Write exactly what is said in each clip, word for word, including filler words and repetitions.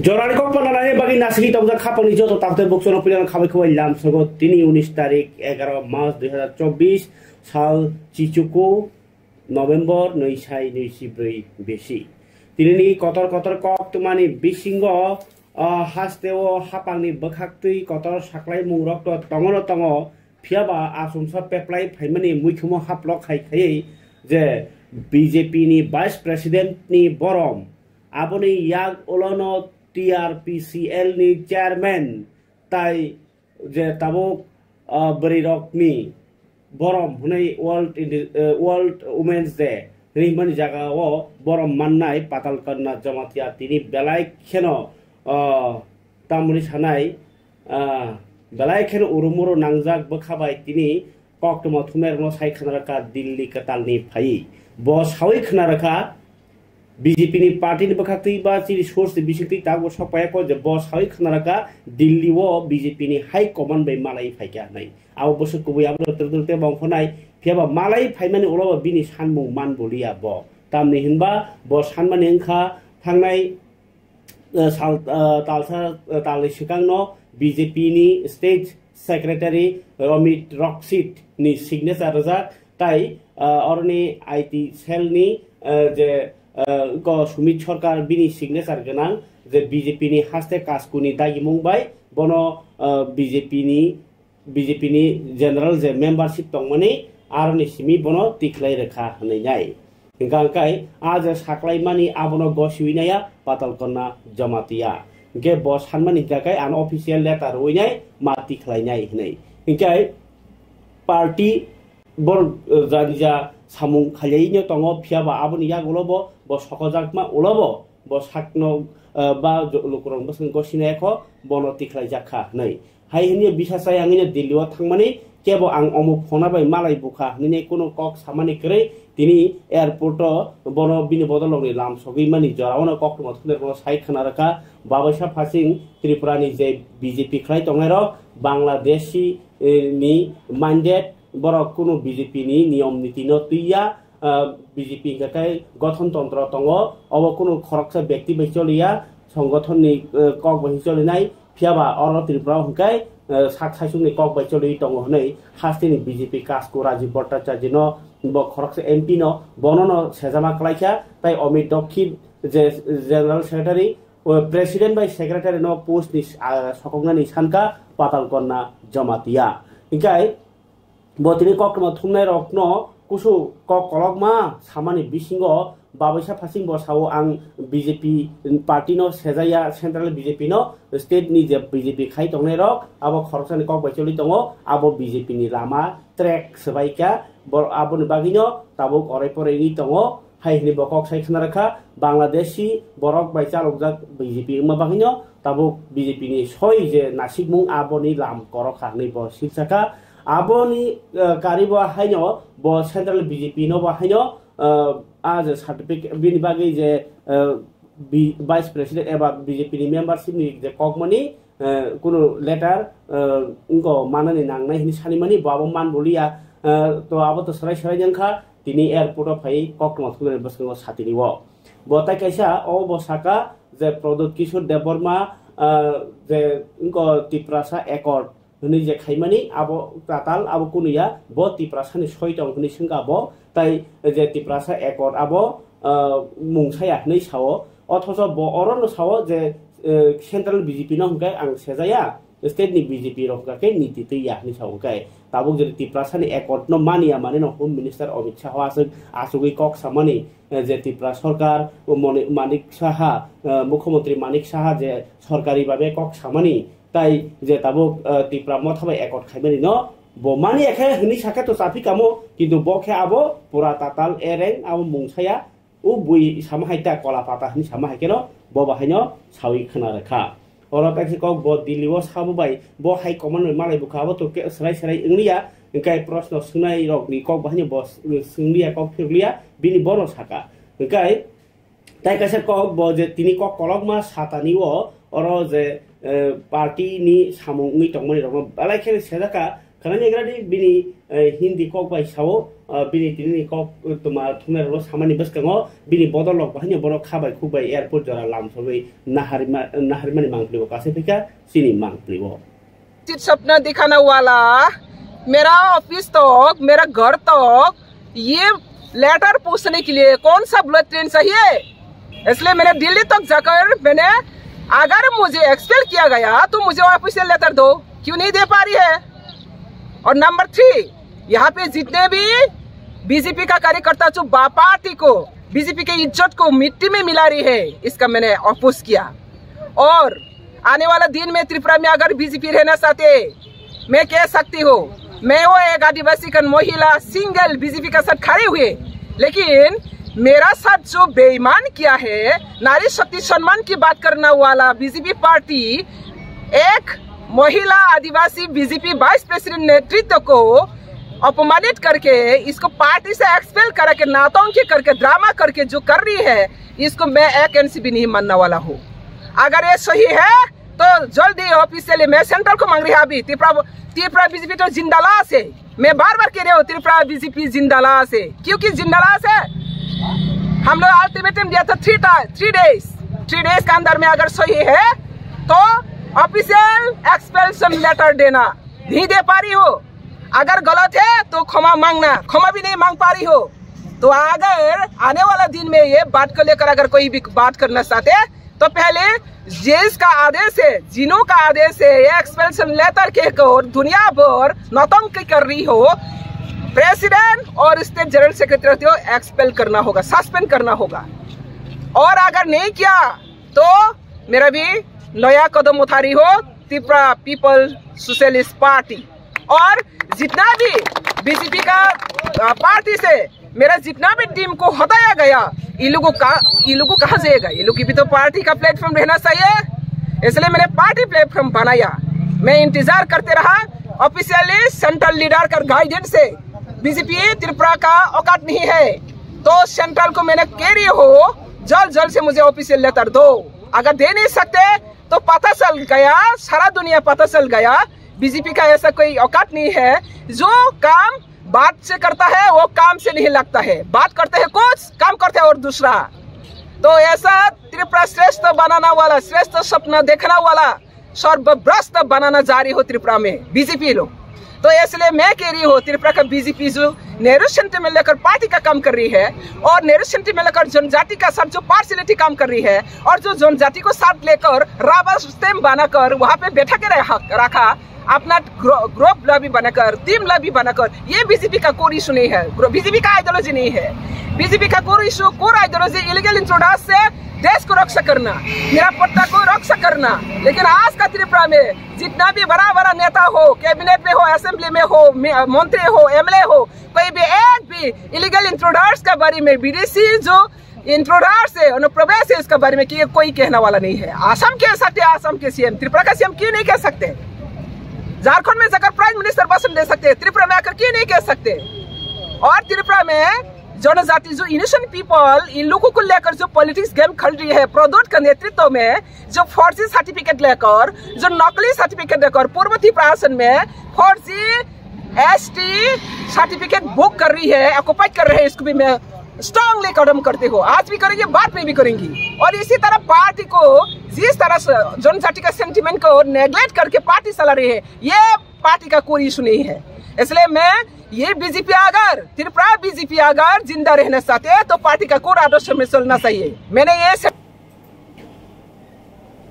Jorani kok pananani bagwi nasigi tokjak khapangni joto taktwi bukchano puilano khabai khabai lamsogo tini unis tarik egaroh March dui hazar chobbish sal chichuku November nwi sai nwi si bwrwi besi. Tinini kotor kotor kok twmani bisingo, ah, hasteo hapangni bwkhaktwi kotor saklaimung rokto tongono tongo, phiyaba achomsa peplai phaimani muikhumo haplok hai khaiwi je B J P ni Vice President ni borom, aboni yak ulono T R P C L ni chairman tai je tabuk, ah, bwrwi rokni borom hwnwi World Indi-, eh, World Women's Day hwnwi mani jaga o borom mannai Patal Kanya Jamatia tini belai kheno, ah, tamoni sanai, ah, belai kheno urumuru nangjak bwkha bai tini koktwma thumnairokno sai khna rwkha Delhi kwtalni phaiwi. Bo sawi khna rwkha, B J P ni party ni bwkhaktwi ba chini source ni bisingtwi tabuk sok paiya kho je bo sawi khna rwkha Delhi o B J P ni high command bai malai phaikha hwnwi. Abo bwswk kubui abono twrwk twrwk tei bongkhornai, phiyaba malai phaimani ulo bo bini sanmung man boliya bo. Tamni hinba bo sanmani wngkha thangnai, eh, sal, eh, talsa, eh, talni swkangno B J P ni State Secretary Romit Roksit ni signature rwjak, tai, eh, oroni I T cell ni, eh, je, eh, ko Sumit Sarkar bini signature gwnang je B J P ni haste kasku ni dagimung bai bono, eh, B J P ni B J P ni general je membership tongmani aroni simi bono tikhlai rwkha hwnwi nai. Hingkha hingkai a je saklaimani abono gosiwi naiya Patal Kanya Jamatia. Hingke bo sanmani hingkha kai ano official letter rwinai ma tikhlainai hwnwi. Hingke party bor, eh, janija samung khailaino tongo phiyaba aboni yagulo bo, bo sokojakma ulo bo, bo sakno, eh, ba jo-, lukurok bwswng gosinai kho bono tikhlaijakha hwnwi. Hai hwnwi bisa chai ang ino Delhi o thangmani kebo ang omo phone bai malai bukha hwnwi kuno kok samani kwrwi tini airport o bono bini bodolrokni lam sogwi mani jora ono koktwma thumnairokno sai khna rwkha. Babaisa Phasing Tripura ni je B J P khlai tongnairok Bangladeshi, eh, ni minded borok kuno B J P ni niyom niti no twiya, ah, B J P hingkha khe gothon tontro tongo, obo kuno khoroksa bekti bai choliya, songothon ni, eh, kok bai cholinai, phiyaba oro Tripura o hingkhe, eh, sak saichung ni kok bai choli tongo hwnwi hasteni B J P kasku Rajiv Bhattacharya no bo khoroksa M P no bono no sejama klaikha, tai Amit Dokhin je General Secretary, o President bai Secretary no post ni, ah, sokoknani sanka Patal Kanya Jamatia. Hingkhe bo tini koktwma thumnai rokno kusu kok kolokma samani bisingo Babaisa Phasing bo sao ang B J P party no sejaya central B J P no state ni je B J P khai tongnai rok abo khoroksani kok bai choli tongo abo B J P ni lama track swbaikha bor aboni bagwino tabuk orai porai wngwi tongo hai hwnwi bo kok sai khna rwkha Bangladeshi borok bai chalokjak B J P wngma bagwino tabuk B J P ni soi je nasikmung aboni lam korokha hwnwi bo silsakha. Aboni, eh, karibo haino bo central B J P no bo haino, eh, a je certificate bini bagwi je, eh, bi-, vice president eba B J P ni membership ni je kokmani, eh, kunu letter, eh, wngko manani nangnai hini sanimani bo abo man boliya, eh, to abo to serai serai wngkha tini airport o phai koktwma thumnani bwskango satini o. Bo tai kaisa o bo saka je Pradyut Kishore Debbarma, eh, je wngko Tiprasa Accord hwnwi je khaimani abo tatal abo kunuya bo Tiprasani soi tong hwnwi swngkha bo tai je Tiprasa Accord abo, ah, mung saya hwnwi sao othocho bo orono sao je, eh, central B J P no hwnkhe ang sejaya state ni B J P rok hwnkhe niti twiya hwnwi sao hwnkhe tabuk je Tiprasani Accord no maniya manwi no Home Minister Amit Shah aswk asugwi kok samani, eh, je Tipra Sarkar o Moni-, Manik Saha, eh, Mukhyamantri Manik Saha je sorkari babe kok samani Tai je tabuk, eh, Tipra Motha bai accord khaimani no bo mani ya khe hwnwi sakhe to chaphi kamo, kintu bo khe abo pura tatal ereng abo mung saya, o bui sama hai ta kola pata hwnwi sama hai khe no bo bahai no sawi khna rwkha. Oro kaisa kok bo Delhi o sabo bai bo hai command bai malai bukha abo to ke serai serai wngliya, hwnkhe proshno swngnai rok ni kok bahai no bo swngliya kok phirliya bini bono saka. Hwnkhe Tai kaisa kok bo je tini kok kolokma satani o oro je, eh, party ni samung wngwi tongmani rokno belai kheno sejakha, Kwlangni agradi bini, eh, Hindi kok bai sao, eh, bini tinini kok, eh, tuma thumnairokno samani bwskango bini bodol rok bahai no borok kha bai khuk bai airport jora lam sogwi naharima-, naharimani mangpili o kasai phika chini mangpili o. सपना दिखाने वाला मेरा ऑफिस तक, मेरा घर तक ये लेटर पूछने के लिए कौन सा बुलेट ट्रेन चाहिए? इसलिए मैंने दिल्ली तक जाकर मैंने, अगर मुझे एक्सपेल किया गया तो मुझे ऑफिशियल लेटर दो, क्यों नहीं दे पा रही है? और नंबर थ्री, यहाँ पे जितने भी बीजेपी का कार्यकर्ता जो बा-, पार्टी को, बीजेपी के इज्जत को मिट्टी में मिला रही है, इसका मैंने अपोज किया। और आने वाला दिन में त्रिपुरा में अगर बीजेपी रहना चाहते, मैं कह सकती हूँ, मैं वो एक आदिवासी कन महिला सिंगल बीजेपी का साथ खड़ी हुई, लेकिन मेरा साथ जो बेईमान किया है, नारी शक्ति सम्मान की बात करने वाला बीजेपी पार्टी, एक महिला आदिवासी बीजेपी वाइस प्रेसिडेंट नेतृत्व को अपमानित करके, इसको पार्टी से एक्सपेल करा के, नौटंकी करके, ड्रामा करके जो कर रही है, इसको मैं एक इंच भी नहीं मानने वाला हूँ। अगर ये सही है तो जल्दी ऑफिशियली मैं सेंट्रल को मांग रही है अभी। त्रिपुरा, त्रिपुरा बीजेपी तो जिंदा लाश है। मैं बार बार कह रही हूँ, त्रिपुरा बीजेपी जिंदा लाश है। क्योंकि जिंदा लाश है, हम लोग अल्टीमेटम दिया था थ्री टा-, थ्री डेज। थ्री डेज के अंदर में अगर सही है तो ऑफिशियल एक्सपेल्शन लेटर देना, नहीं दे पा रही हो। अगर गलत है तो क्षमा मांगना, क्षमा भी नहीं मांग पा रही हो। तो अगर आने वाला दिन में ये बात को लेकर अगर कोई भी बात करना चाहते हैं तो पहले जिसका आदेश है, जिनों का आदेश है, ये एक्सपेल्शन लेटर के को दुनिया भर नौटंकी कर रही हो, प्रेसिडेंट और स्टेट जनरल सेक्रेटरी को एक्सपेल करना होगा, सस्पेंड करना होगा। और अगर नहीं किया तो मेरा भी नया कदम उठा रही हो त्रिपुरा पीपल सोशलिस्ट पार्टी। और जितना भी बीजेपी का, अ, पार्टी से मेरा जितना भी टीम को हटाया गया, ये लोगों का, ये लोगों को कहाँ जाएगा? ये लोग की भी तो पार्टी का प्लेटफॉर्म रहना चाहिए, इसलिए मैंने पार्टी प्लेटफॉर्म बनाया। मैं इंतजार करते रहा, ऑफिशियली सेंट्रल लीडर का गाइडेंस से, बीजेपी त्रिपुरा का औकात नहीं है, तो सेंट्रल को मैंने कह रही हो, जल्द जल्द से मुझे ऑफिशियल लेटर दो। अगर दे नहीं सकते तो पता चल गया, सारा दुनिया पता चल गया, बीजेपी का ऐसा कोई औकात नहीं है। जो काम बात से करता है, वो काम से नहीं लगता है। बात करते हैं कुछ, काम करते हैं और दूसरा। तो ऐसा त्रिपुरा श्रेष्ठ बनाना वाला, श्रेष्ठ सपना देखना वाला, सर्वभ्रष्ट बनाना जा रही हो त्रिपुरा में बीजेपी लोग। तो इसलिए मैं कह रही हूँ, त्रिपुरा का बीजेपी जो नेहरू सेंटिमेंट लेकर पार्टी का काम कर रही है और नेहरू सेंटिमेंट लेकर जनजाति का साथ जो पार्शियलिटी काम कर रही है और जो जनजाति को साथ लेकर रबर स्टैम्प बनाकर वहाँ पे बैठा के रखा, रखा, अपना ग्रो-, ग्रुप लॉबी बनाकर, टीम लॉबी बनाकर, ये बीजेपी का कोर इशू नहीं है, ग्रो-, बीजेपी का आइडियोलॉजी नहीं है। बीजेपी का core issue, core ideology illegal intruders से देश को रक्षा करना, निरापत्ता को रक्षा करना। लेकिन आज का त्रिपुरा में जितना भी बड़ा बड़ा नेता हो, कैबिनेट में हो, असेंबली में हो, मे-, मंत्री हो, एमएलए हो, कोई भी एक भी इलीगल इंट्रूडर्स के बारे में, विदेशी जो इंट्रूडर्स है, अनुप्रवेश है, इसके बारे में कि कोई कहने वाला नहीं है। असम कह सकते हैं, असम के सीएम, त्रिपुरा का सीएम क्यों नहीं कह सकते? झारखंड में जाकर प्राइम मिनिस्टर भाषण दे सकते हैं, त्रिपुरा में आकर क्यों नहीं कह सकते? और त्रिपुरा में जनजाति जो इनोसेंट पीपल, इन लोगों को लेकर जो पॉलिटिक्स गेम खेल रही है प्रद्योत के नेतृत्व में, जो फर्जी सर्टिफिकेट लेकर, जो नकली सर्टिफिकेट लेकर पूर्व त्रिपुरा शासन में फर्जी एसटी सर्टिफिकेट बुक कर रही है, ऑक्यूपाई कर रहे हैं, इसको भी मैं स्ट्रांगली कदम करती हूँ। आज भी करेंगे, बाद में भी करेंगी। और इसी तरह पार्टी को, जिस तरह से जनजाति का सेंटिमेंट को नेग्लेक्ट करके पार्टी चला रही है, ये पार्टी का कोई इशू नहीं है। इसलिए मैं ये बीजेपी अगर, त्रिपुरा बीजेपी अगर जिंदा रहना चाहते हैं तो पार्टी का कोर आदर्श में चलना चाहिए। मैंने ये से-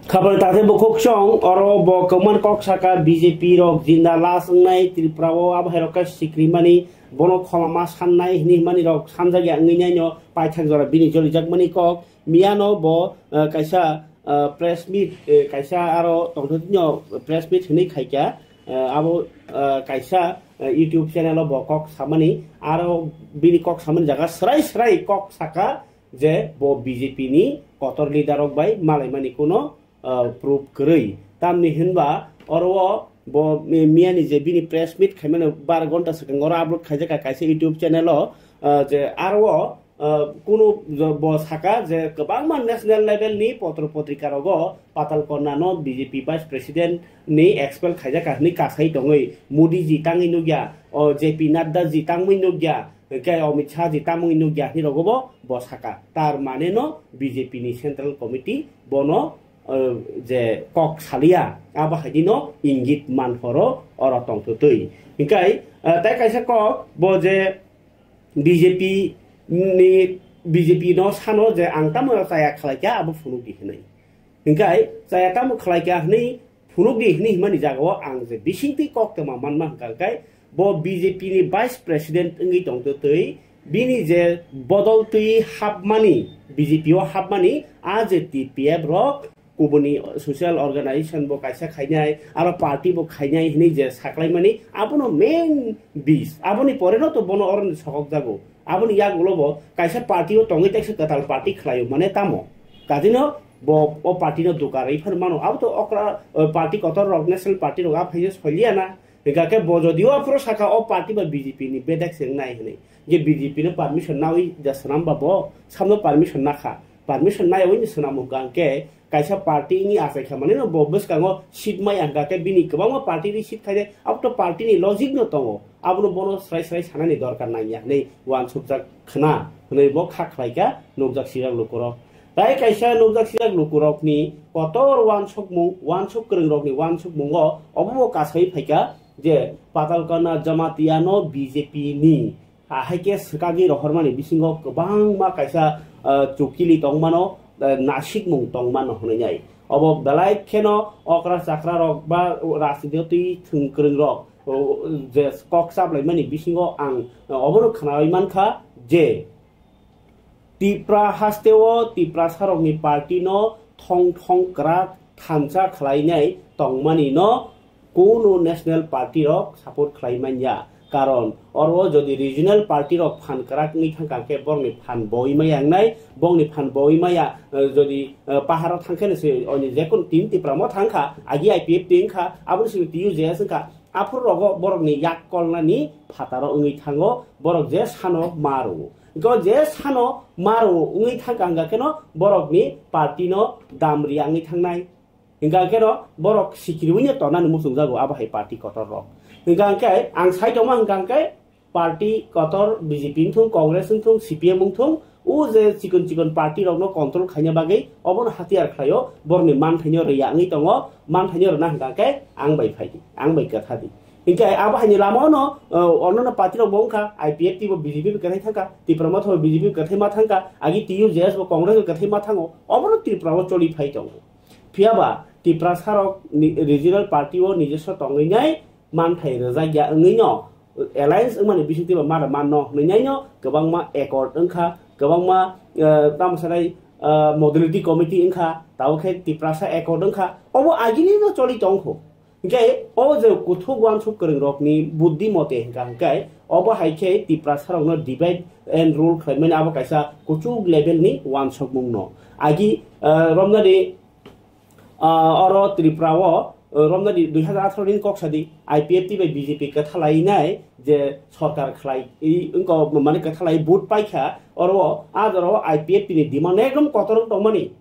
Khapang takhai bukhuk song, oro bo kwman kok saka B J P rok jinda las wngnai Tripura o abo hai rok khe sikrimani, bono khoma ma sannai hini himani rok sanjak ya wngwi naino paithak jora bini jolijakmani kok. Miyano bo, eh, kaisa, eh, press meet, eh, kaisa aro tongthokno press meet hinwi khaikha, eh, abo, eh, kaisa, eh, YouTube channel o bo kok samani, aro bini kok samani jaga srai srai kok saka je bo B J P ni kotor leader rok bai malaimani kuno, eh, proof kwrwi. Tamni hinba oro o bo mi-, miyani je bini press meet khaimano bar ghonta swkang oro upload khaijakha kaisa YouTube channel o, eh, je aro o Kunu bo saka je kwbangma national level ni potro potrika rogo Patal Kanya no B J P vice president ni expel khaijak hinwi kasai tongwi Modi ji tangwi nukya, o J P Nadda ji tangwi nukya, hwnkhe Amit Shah ji tangwi nukya hinwi rogo bo bo saka. Tar mane no B J P ni central committee bono je kok saliya, abo hai dino ingit man horo oro tongtwtwi. Hinkhe tai kaisa kok bo je B J P ni, B J P no sano je ang tamo chaya khlaikha abo phunukdi hinwi. Hinkhe chaya tamo khlaikha hinwi phunukdi hinwi himani jagao ang je bisingtwi kok tongma manma hwnkha khe bo B J P ni vice president wngwi tongtwtwi bini je bodol twi hapmani, B J P o hapmani a je T P F rok kubuni social organization bo kaisa khainai, aro party bo khainai hinwi je saklaimani, abono main bis. Aboni pore no to bono oroni sokok jago. Aboni yagulo bo kaisa party o tongwi teksa kwtal party khlaio mane tamo. Kajino bo o party no duka rwi phano mano. Abo to okra, o, party kotor rok, national party rok a phaio soiliya na. Hingka khe bo jodio aphuru saka o party ba B J P ni bedek se wngnai hinwi. Je B J P no permission nawi ja swnam ba bo, samno permission nakha. Permission naiwi ni swnam hwnkha hwnkhe kaisa party ni achai kha manwi no bo bwskango seat maya hwnkha khe bini kwbangma party ni seat khaide, abo to party ni logic no tongo. Abono bono srai srai sanani dorkar nangya hinwi uansukjak khna hinwi bo kha khlaikha nukjak sijak lukurok. Tai kaisa nukjak sijak lukurokni kotor uansukmung, uansuk kwrwngrokni uansukmungo obo bo kasai phaikha je Patal Kanya Jamatia no B J P ni, ah, hai khe swkagwi rohormani bisingo kwbangma kaisa, ah, chukili tongmano, ah, nasikmung tongmano hwnwi nai. Obo belai kheno okra chakra rok ba rajniti thwng kwrwng rok, o, je kok chaplaimani bisingo ang, ah, obono khnawi mankha je Tipra hasteo Tiprasarokni party no thong thong kwrak thansa khlainai tongmani no kunu national party rok support khlai manya. Karon oro jodi regional party rok phan kwrak wngwi thangkha khe borokni phan boi maya wngnai, borokni phan boi maya, eh, jodi, eh, paharo thangkhe no se oni jekun tin Tipra mo thangkha, agi I P F T wngkha, aboni simi T U J S wngkha, aphuru rogo borokni yak kolnani phataro wngwi thango, borok je sano ma rwo. Hwnkhe o je sano ma rwo wngwi thangkha hwnkha kheno borokni party no dam riya wngwi thangnai. Hingka khe no borok sikiriwi no tonani muchungjago abo hai party kotor rok. Hingka khe ang sai tongma hingka khe party kotor B J P wngthung, Congress wngthung, C P M wngthung, o je chikon chikon party rok no control khaina bagwi obono hatiyar khlaio, borokni manthai no riya wngwi tongo, manthai no rwna hingka khe ang bai phai di, ang bai kwtha di. Hingke abo haini lama ono, o, onno party rok bo wngkha, I P F T bo B J P bo kwthai thangkha, Tipra Motha bo B J P bo kwthai ma thangkha, agi T U J S bo Congress bo kwthai ma thango, obono Tripura o choli phai tongo. Phiya ba Tiprasa rok ni regional party o nijoswo tongwi nai manthai rwjak ya wngwi no alliance wngmani bisingtwi bo mada manno hwnwi nai no kwbangma accord wngkha, kwbangma, eh, tamo sanai, eh, modality committee wngkha, tabuk khe Tiprasa accord wngkha, obo agini no choli tongkho. Hingke o je kuthuk uansuk kwrwng rokni buddi mote hingka hingke obo hai khe Tiprasa rokno divide and rule khlaimani abo kaisa kuchuk level ni uansukmung no. Agi, ah, romnani, ah, oro Tripura o, ah, romnani dui hazar atharo ni kok sadi I P F T bai B J P kwthalai nai je sorkar khlai i wngko mane kwthalai vote paikha oro o ah jora o I P F T ni demand ekdom kotor wng tongmani.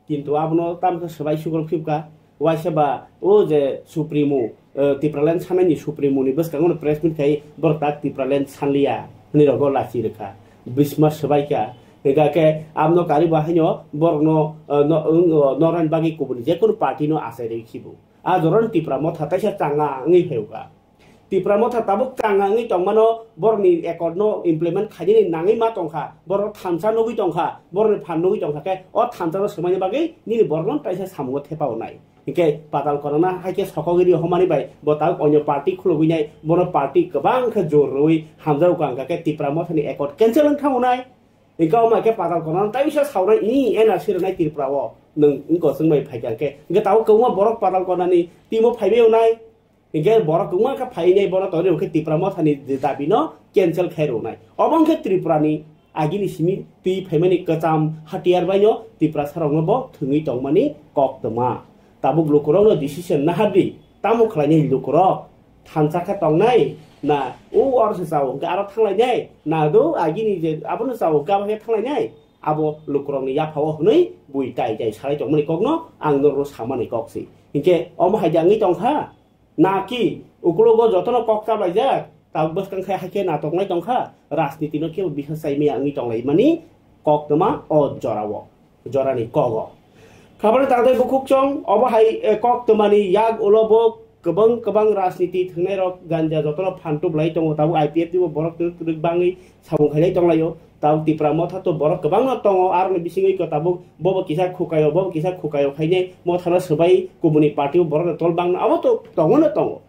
Kintu abono tamkhe swbai sugrok phibkha, waisa ba o je Supremo, eh, Tipraland sanani Supremo ni bwskango no press meet khai borok tak Tipraland sanliya hwnwi rogo lachi rwkha, bisma swbaikha. Hingkha khe abono karibo haino borokno, eh, no, wng, o, norani bagwi kubuni jekunu party no achai rwi khibo. A jorani Tipra Motha taisa changa wngwi phaikha. Tipra Motha tabuk changa wngwi tongmano, borokni accord no implement khainani nangwi ma tongkha, borok thansa nugwi tongkha, borokni phan nugwi tongkha khe o thansa no swmaina bagwi nini borokno taisa samungo thepa wnai. Hinkhe Patal Kanya no hai khe sokogwi ri homani bai bo tabuk onyo party khulugwi nai, bono party kwbang khe jor rwui hamjak wngkha, hingkha khe Tipra Motha ni accord cancel wng thang wnai. Hinkhe omo hai khe Patal Kanya no taisa saunai, i N R C rwnai Tripura o nwng wngko chwng bai phaikha khe, hinkhe tabuk kwbangma borok Patal Kanya ni team o phaibai wnai. Hinkhe borok kwbangma khe phainai, bono tonwi hwnkhe Tipra Motha ni je dabi no cancel khai rwnai. Obo wngkhe Tripura ni agini simi twi phaimani kwcham hatiyar bai no Tiprasa rok no bo thwngwi tongmani kok tongma. Tabuk lukurok no decision nahardi, tamo khlainai lukurok? thansa khe tongnai, na o oro se chao hwnkhe aro thanglainai, na do agini je abono chao hwnkhe abo khe thanglainai, abo lukurokni yaphao hwnwi bui tai tai salai tongmani kokno ang norokno samani kok se. Hinkhe omo hai de wngwi tongkha, na ki ukologo jotono kok chaplaijak, tabuk bwskang khe hai khe natok nai tongkha, rajniti no kebo bisa chaimaya wngwi tonglaimani koktwma o jorao, jorani kogo. Khabari tangtwi bukhuk chong, obo hai, eh, koktwmani yak ulo bo kwbang kwbang rajniti thwngnairok ganja jotono phantup lai tongo, tabuk I P F T bo borok twrwk twrwk bangwi samung khailai tonglaio. Tabuk Tipra motha to borok kwbangma tongo, aroni bisingwi ko tabuk bobo kisa khukaio, bobo kisa khukaio khainai mothano swbai kubuni party o borok tol bangno abo to tongo no tongo.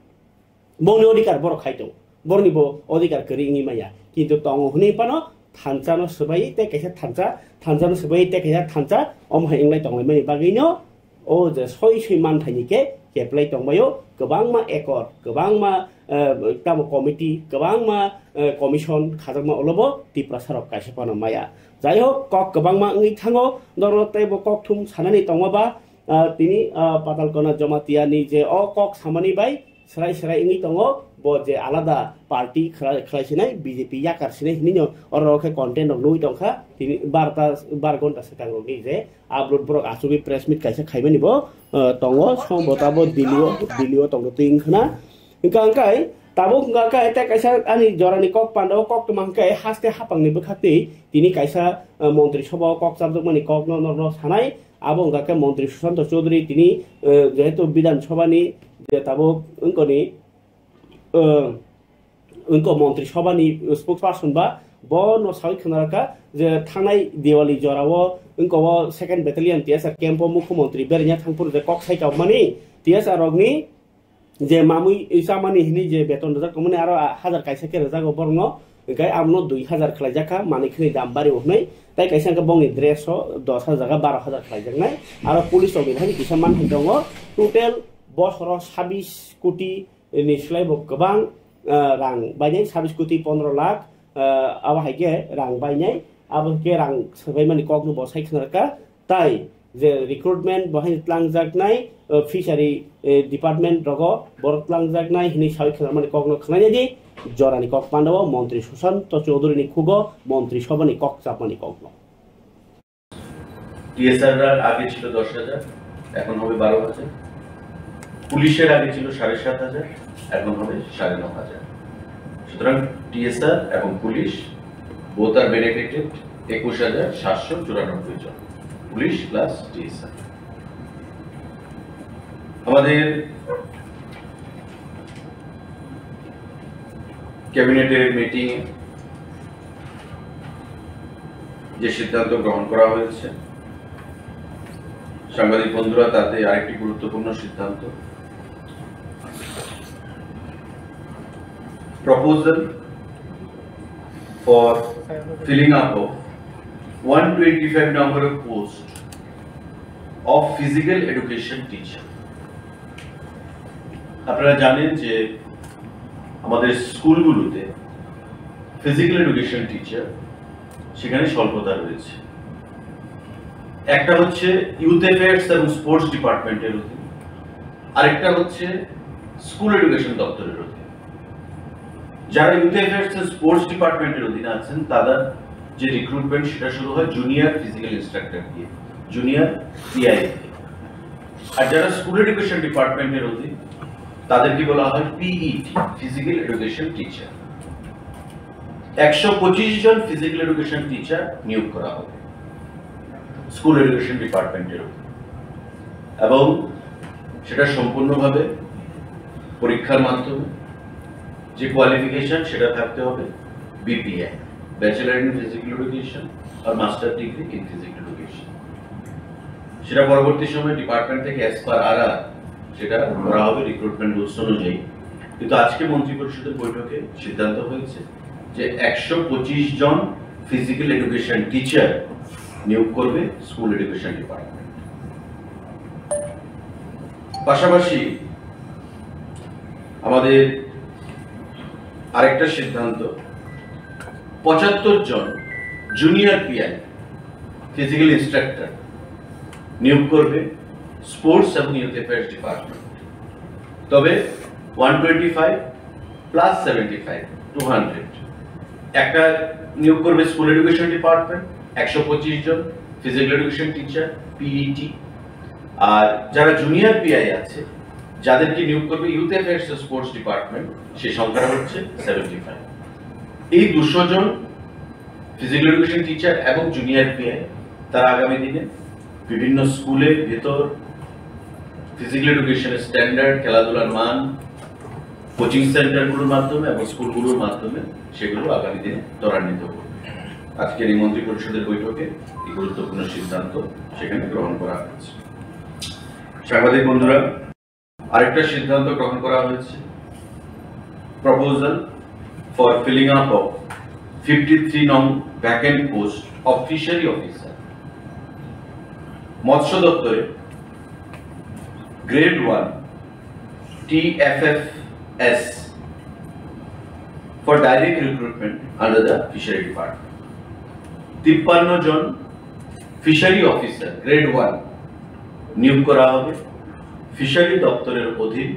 Bongni odhikar borok khai tongo, borokni bo odhikar kwrwi wngwi manya, kintu tongo hwnwi phano thansa no swbai tei kaisa thansa, thansa no swbai tei kaisa thansa, omo hai wnglai tonglaimani bagwi no o je soi soi manthaini khe keplai tongbaio, kwbangma ekor, kwbangma, eh, tamo committee, kwbangma, eh, commission khajakma ulo bo Tiprasa rok kaisa phano maya. Jai hok, kok kwbangma wngwi thango, norok tei bo kok thum sanani tongma ba, ah, tini, ah, Patalkona Jamatia ni je o kok samani bai, Serai serai wngwi tongo, bo je alada party khwlai, khwlai sinai, B J P yakar sinai hinwi no oro khe content rok nugwi tongkha, tini barta, bar ghonta swkang rokni je upload borok achugwi press meet kaisa khaimani bo, eh, tongo, sombota bo Delhi o, Delhi o tongtwi wngkhwna. Hwnkha hwnkhe tabuk hwnkha khe tei kaisa ani jorani kok panda o koktwma hwnkhe haste haphangni bwkhaktwi tini kaisa, eh, montri sobha o kok chapjakmani kokno norokno sanai, abo hwnkha khe montri Sushanta Chowdhury tini, eh, jehetu Bidhan Sabha ni je tabuk wngkoni, eh, wngkha Montri Sabha ni spokesperson ba, bo no sawi khwna rwkha je thangnai Diwali jora o wngkha o second battalion T S R camp o Mukhyamantri berengya thangphuru je kok sai kabmani T S R rok ni je mamui chamani hinwi je beton rwjak tongmani aro hajar kaisa khe rwjago borokno, hwnkhe abono dui hajar khlaijak kha, manwi khwnwi dam bari o hwnwi, tei kaisa hwnkhe bongni dress o dos hajar ka baro hajar khlaijaknai, aro police rokni hai kisa manthai tongo, total bosoro sabis koti ni slai bo kwbang, ah, rang bainai, sabis koti pondro lakh, ah, abo hai khe rang bainai, abo khe rang swbaimani kokno bo sai khna rwkha, tai je recruitment bo hai twlangjaknai, ah, fishery, eh, department rogo borok twlangjaknai hinwi sawi khna rwmani kokno khna ya di, jorani kok panda o Montri Sushanta Chowdhury ni khugo Montri Sabha ni kok chapmani kokno. TSR আগে ছিল দশ হাজার, এখন হবে বারো হাজার। পুলিশের আগে ছিল সাড়ে সাত হাজার, এখন হবে সাড়ে ন হাজার। সুতরাং টিএসআর এবং পুলিশ both are benefited, একুশ হাজার সাতশো চুরানব্বই জন, পুলিশ প্লাস টিএসআর। আমাদের ক্যাবিনেটের মিটিং যে সিদ্ধান্ত গ্রহণ করা হয়েছে, সাংবাদিক বন্ধুরা, তাতে আরেকটি গুরুত্বপূর্ণ সিদ্ধান্ত, proposal for filling up of one twenty five number of post of physical education teacher। আপনারা জানেন যে আমাদের স্কুলগুলোতে ফিজিক্যাল এডুকেশন টিচার সেখানে স্বল্পতা রয়েছে। একটা হচ্ছে ইউথ অ্যাফেয়ার্স এবং স্পোর্টস ডিপার্টমেন্টের অধীনে, আরেকটা হচ্ছে স্কুল এডুকেশন দপ্তরের অধীনে। যারা ইউথ অ্যাফেয়ার্স এবং স্পোর্টস ডিপার্টমেন্টের অধীনে আছেন, তারা যে রিক্রুটমেন্ট, সেটা শুরু হয় জুনিয়র ফিজিক্যাল ইনস্ট্রাক্টর দিয়ে, জুনিয়র পিআই দিয়ে। আর যারা স্কুল এডুকেশন ডিপার্টমেন্টের অধীন, তাদেরকে বলা হয় পিইটি, ফিজিক্যাল এডুকেশন টিচার। একশো পঁচিশ জন ফিজিক্যাল এডুকেশন টিচার নিয়োগ করা হবে স্কুল এডুকেশন ডিপার্টমেন্টের অধীন, এবং সেটা সম্পূর্ণভাবে পরীক্ষার মাধ্যমে। যে কোয়ালিফিকেশন, সেটা থাকতে হবে BPA, bachelor in physical education আর master degree in physical education. সেটা পরবর্তী সময় ডিপার্টমেন্ট থেকে অ্যাজ পার আরআর সেটা করা হবে রিক্রুটমেন্ট রুলস অনুযায়ী। কিন্তু আজকে মন্ত্রিপরিষদের বৈঠকে সিদ্ধান্ত হয়েছে যে একশো পঁচিশ জন ফিজিক্যাল এডুকেশন টিচার নিয়োগ করবে স্কুল এডুকেশন ডিপার্টমেন্ট। পাশাপাশি আমাদের আরেকটা সিদ্ধান্ত, পঁচাত্তর জন জুনিয়র পিআই, ফিজিক্যাল ইনস্ট্রাক্টর নিয়োগ করবে স্পোর্টস এবং ইউথ অ্যাফেয়ার্স ডিপার্টমেন্ট। তবে one twenty five plus seventy five, two hundred. একটা নিয়োগ করবে স্কুল এডুকেশন ডিপার্টমেন্ট, একশো পঁচিশ জন, ফিজিক্যাল এডুকেশন টিচার, পিইটি। আর যারা জুনিয়র পিআই আছে, যাদেরকে নিয়োগ করবে ইউথ অ্যাফেয়ার্স ও স্পোর্টস ডিপার্টমেন্ট, সেই সংখ্যাটা হচ্ছে সেভেন্টি ফাইভ। এই দুশো জন ফিজিক্যাল এডুকেশন টিচার এবং জুনিয়র পিআই, তারা আগামী দিনে বিভিন্ন স্কুলের ভেতর ফিজিক্যাল এডুকেশনের স্ট্যান্ডার্ড, খেলাধুলার মান, কোচিং সেন্টারগুলোর মাধ্যমে এবং স্কুলগুলোর মাধ্যমে সেগুলো আগামী দিনে ত্বরান্বিত করবে। আজকের এই মন্ত্রী পরিষদের বৈঠকে এই গুরুত্বপূর্ণ সিদ্ধান্ত সেখানে গ্রহণ করা হয়েছে। সাংবাদিক বন্ধুরা, আরেকটা সিদ্ধান্ত গ্রহণ করা হয়েছে, proposal for filling up of fifty three নং vacant post of fishery officer, মৎস্য দপ্তরে grade one TFFS for direct recruitment under the fishery department. তিপ্পান্ন জন ফিশারি অফিসার গ্রেড ওয়ান নিয়োগ করা হবে ফিশারি দপ্তরের অধীন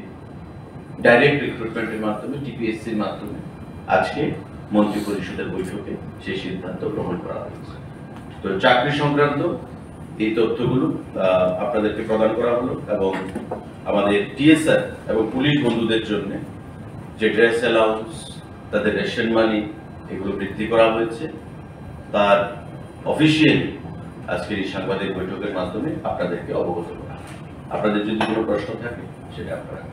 ডাইরেক্ট রিক্রুটমেন্টের মাধ্যমে, টিপিএসসির মাধ্যমে। আজকে মন্ত্রিপরিষদের বৈঠকে সেই সিদ্ধান্ত গ্রহণ করা হয়েছে। তো চাকরি সংক্রান্ত এই তথ্যগুলো, আহ, আপনাদেরকে প্রদান করা হলো এবং আমাদের টিএসআর এবং পুলিশ বন্ধুদের জন্য যে ড্রেস অ্যালাউন্স, তাদের রেশন মানি, এগুলো বৃদ্ধি করা হয়েছে। তার অফিসিয়ালি আজকের এই সাংবাদিক বৈঠকের মাধ্যমে আপনাদেরকে অবগত করা। আপনাদের যদি কোনো প্রশ্ন থাকে, সেটা আপনারা,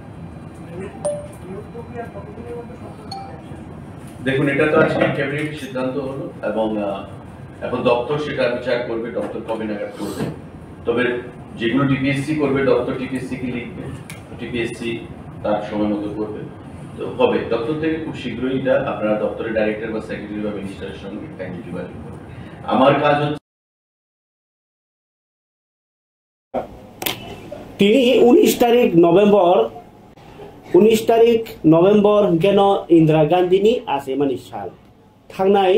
দেখুন, এটা তো আজকে ক্যাবিনেট সিদ্ধান্ত হলো এবং, আহ, এখন দপ্তর সেটা বিচার করবে, দপ্তর কবে নাগাদ করবে। তবে যেগুলো টিপিএসসি করবে, দপ্তর টিপিএসসি কি লিখবে, টিপিএসসি তার সময় মতো করবে। তো হবে, দপ্তর থেকে খুব শীঘ্রই এটা আপনারা দপ্তরের ডাইরেক্টর বা সেক্রেটারি বা মিনিস্টারের সঙ্গে কাইন্ডলি যোগাযোগ করবেন। আমার কাজ হচ্ছে Tini unis tarik November, unis tarik November hwnkhe no Indira Gandhi ni achaimani sal. Thangnai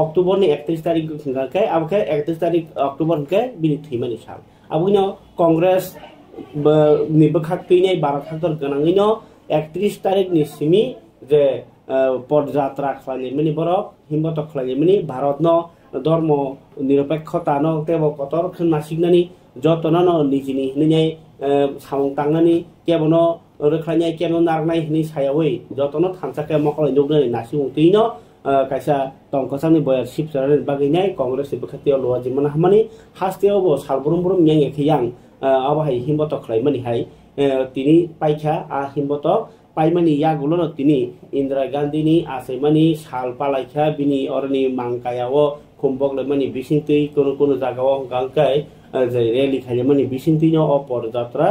October ni ekatris tarik hwnkha khe, abo khe ekatris tarik October hwnkhe bini thwimani sal. Aboni Congress bo-, ni bwkhak twinai Bharat haktor gwnangwi no ekatris tarik ni simi je, eh, podjatra khlaimani borok, himbotok khlaimani Bharat no dhormo niropekkhota no teibo kotor khe nasiknani jotono no nijini hinwi, eh, samung tangnani kebono rwkhlainai, kebono narwknai hinwi sayawi jotono thansa khe mokol nuknani nasikmung twi no, ah, kaisa tongkwchangni boyar sipsarani bagwi nai Congress ni bwkhaktwi o luwa jimana hamani hasteo bo sal brum brum yang ya khe yang, ah, abo hai himbotok khlaimani hai, eh, tini paikha a himbotok paimani yagulono tini Indira Gandhi ni achaimani sal palaikha bini oroni mangkaya o khumbok laimani bisingtwi kunu kunu jaga o hwnkha hwnkhe, eh, je rally khailaimani bisingtwi no o podjatra,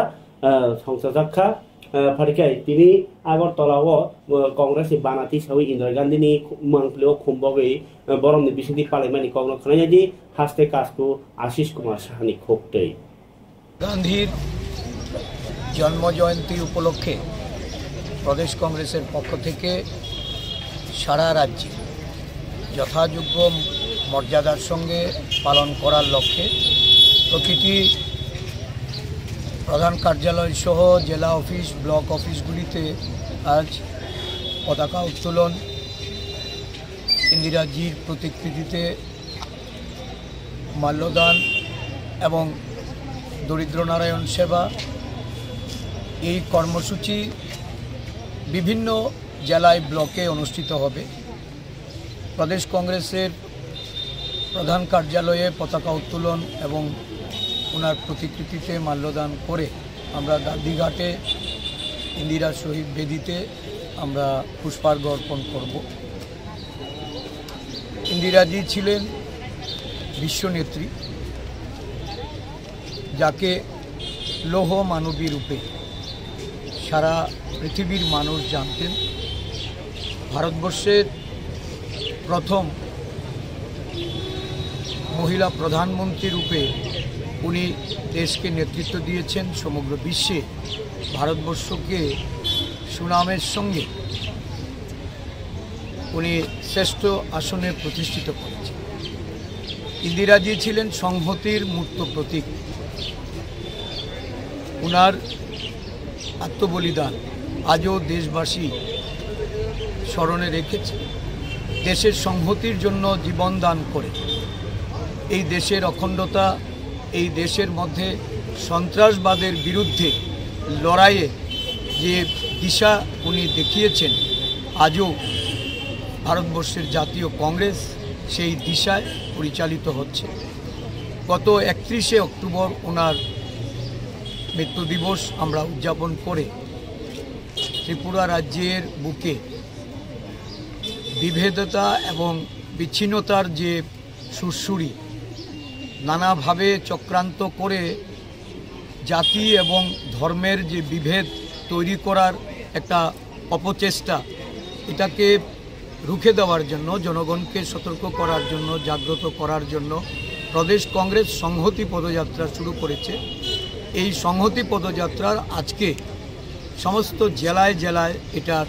eh, songchajak kha. Eh, pharikhai tini Agartala o, eh, Congress ni bana tisawi Indira Gandhi ni mangpili o khumbogwi, eh, borokni bisingtwi palaimani kokno khwlainai di haste kasku Ashish Kumar Saha ni khuktwi. গান্ধীর জন্ম জয়ন্তী উপলক্ষে প্রদেশ কংগ্রেসের পক্ষ থেকে সারা রাজ্যে যথাযোগ্য মর্যাদার সঙ্গে পালন করার লক্ষ্যে প্রতিটি প্রধান কার্যালয় সহ জেলা অফিস, ব্লক অফিসগুলিতে আজ পতাকা উত্তোলন, ইন্দিরাজির প্রতিকৃতিতে মাল্যদান এবং দরিদ্র নারায়ণ সেবা, এই কর্মসূচি বিভিন্ন জেলায়, ব্লকে অনুষ্ঠিত হবে। প্রদেশ কংগ্রেসের প্রধান কার্যালয়ে পতাকা উত্তোলন এবং ওনার প্রতিকৃতিতে মাল্যদান করে আমরা গান্ধীঘাটে ইন্দিরা শহীদ বেদিতে আমরা পুষ্পার্ঘ অর্পণ করব। ইন্দিরাজি ছিলেন বিশ্বনেত্রী, যাকে লৌহ মানবী রূপে সারা পৃথিবীর মানুষ জানতেন। ভারতবর্ষের প্রথম মহিলা প্রধানমন্ত্রী রূপে উনি দেশকে নেতৃত্ব দিয়েছেন, সমগ্র বিশ্বে ভারতবর্ষকে সুনামের সঙ্গে উনি শ্রেষ্ঠ আসনে প্রতিষ্ঠিত করেছেন। ইন্দিরাজি ছিলেন সংহতির মূর্ত প্রতীক। ওনার আত্মবলিদান আজও দেশবাসী স্মরণে রেখেছে, দেশের সংহতির জন্য জীবন দান করে এই দেশের অখণ্ডতা, এই দেশের মধ্যে সন্ত্রাসবাদের বিরুদ্ধে লড়াইয়ে যে দিশা উনি দেখিয়েছেন, আজও ভারতবর্ষের জাতীয় কংগ্রেস সেই দিশায় পরিচালিত হচ্ছে। গত একত্রিশে অক্টোবর ওনার মৃত্যু দিবস আমরা উদযাপন করে ত্রিপুরা রাজ্যের বুকে বিভেদতা এবং বিচ্ছিন্নতার যে সুরসুরি, নানাভাবে চক্রান্ত করে জাতি এবং ধর্মের যে বিভেদ তৈরি করার একটা অপচেষ্টা, এটাকে রুখে দেওয়ার জন্য, জনগণকে সতর্ক করার জন্য, জাগ্রত করার জন্য প্রদেশ কংগ্রেস সংহতি পদযাত্রা শুরু করেছে। এই সংহতি পদযাত্রার আজকে সমস্ত জেলায় জেলায় এটার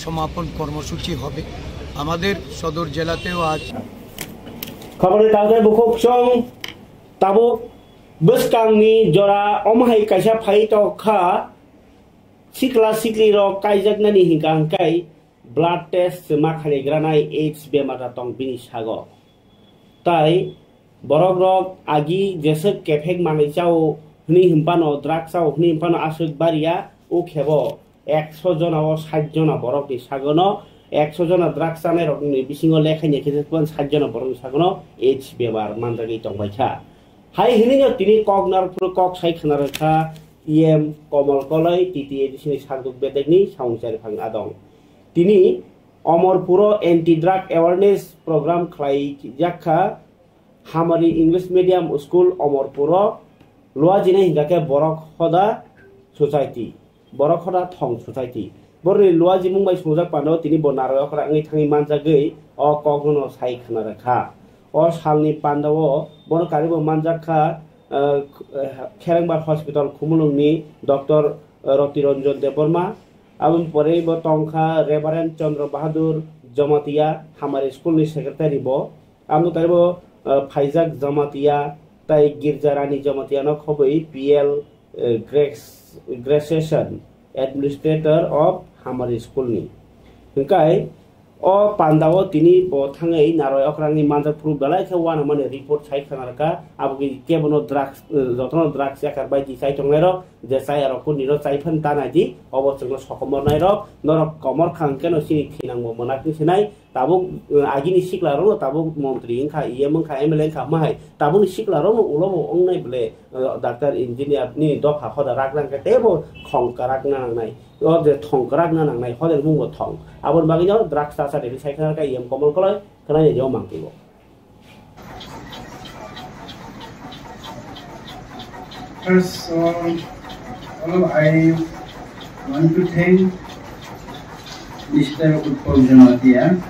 সমাপন কর্মসূচি হবে। আমাদের সদর জেলাতেও আজ Khobor ni tangtai bukhuk chwng tabuk bwskangni jora omo hai kaisa phai tongkha, sikla sikli rok kaijaknani hinkha hwnkhe blood test ma khainai granai AIDS bemar da tong bini sago. Tai borok rok agi jeswk kephek manwi chao hwnwi hwnphano, drug chao hwnwi hwnphano aswk bariya, o khebo ekso jona o sait jona borok ni sagono, ekso jona drug chanai rok ni bisingo lekhaini khe sait jona borok ni sagono AIDS bemar manjagwi tongbaikha. Hai hwnwi no tini kok narwkphuru kok sai khna rwkha E M Komol Koloi, T T A D C ni sakduk bedekni samung chariphang adong. Tini Omorpuro anti drug awareness program khlai jakha Hamari English Medium School Omorpuro luajinai hinkha khe Borok Hoda Society, Borok Hoda Thong Society. Borokni luajimung bai swngjak pano tini bo narwk okra wngwi thangwi manjagwi o kokno sai khna rwkha. O salni pandao bono karibo manjak kha, ah, Kherengbar Hospital Khumulwngni Doctor Roti Ranjan Debbarma. Aboni pore bo tongkha Reverend Chandra Bahadur Jamatia, Hamari School ni Secretary bo. Aboni taibo, ah, Phaijak Jamatia tai Girja Rani Jamatia no khobwi P L, eh, Grace-, Graciation, Administrator of Hamari School ni. Hwnkhe o pandao tini bo thangwi narwk okrangni manjak phuru belai khe uanamani report sai khna rwkha. Abo khe kebono drugs, eh, jotono drugs yakar bai di chai tongnairok, je chayarok kuniro chai phan ta nai di, obo chwngno sokomornairok, norok komor kha hwnkhe no chini thinangbo mwnakni sinai. Tabuk, eh, agini siklarokno tabuk montri wngkha, E M wngkha, M L A wngkha, mahai tabukni siklarokno ulobo wngnai bwle, eh, doctor, engineer nini dopha hoda rak nangkhe teibo thong kwrak na nangnai. O je thong kwrak na nangnai, hoda mungbo thong. Aboni bagwino drugs chasa rwgwi sai khna kha E M Komol Koloi, khwnai je o mangtwi bo. First of all, all of I want to thank Mister Utpal Jamatia,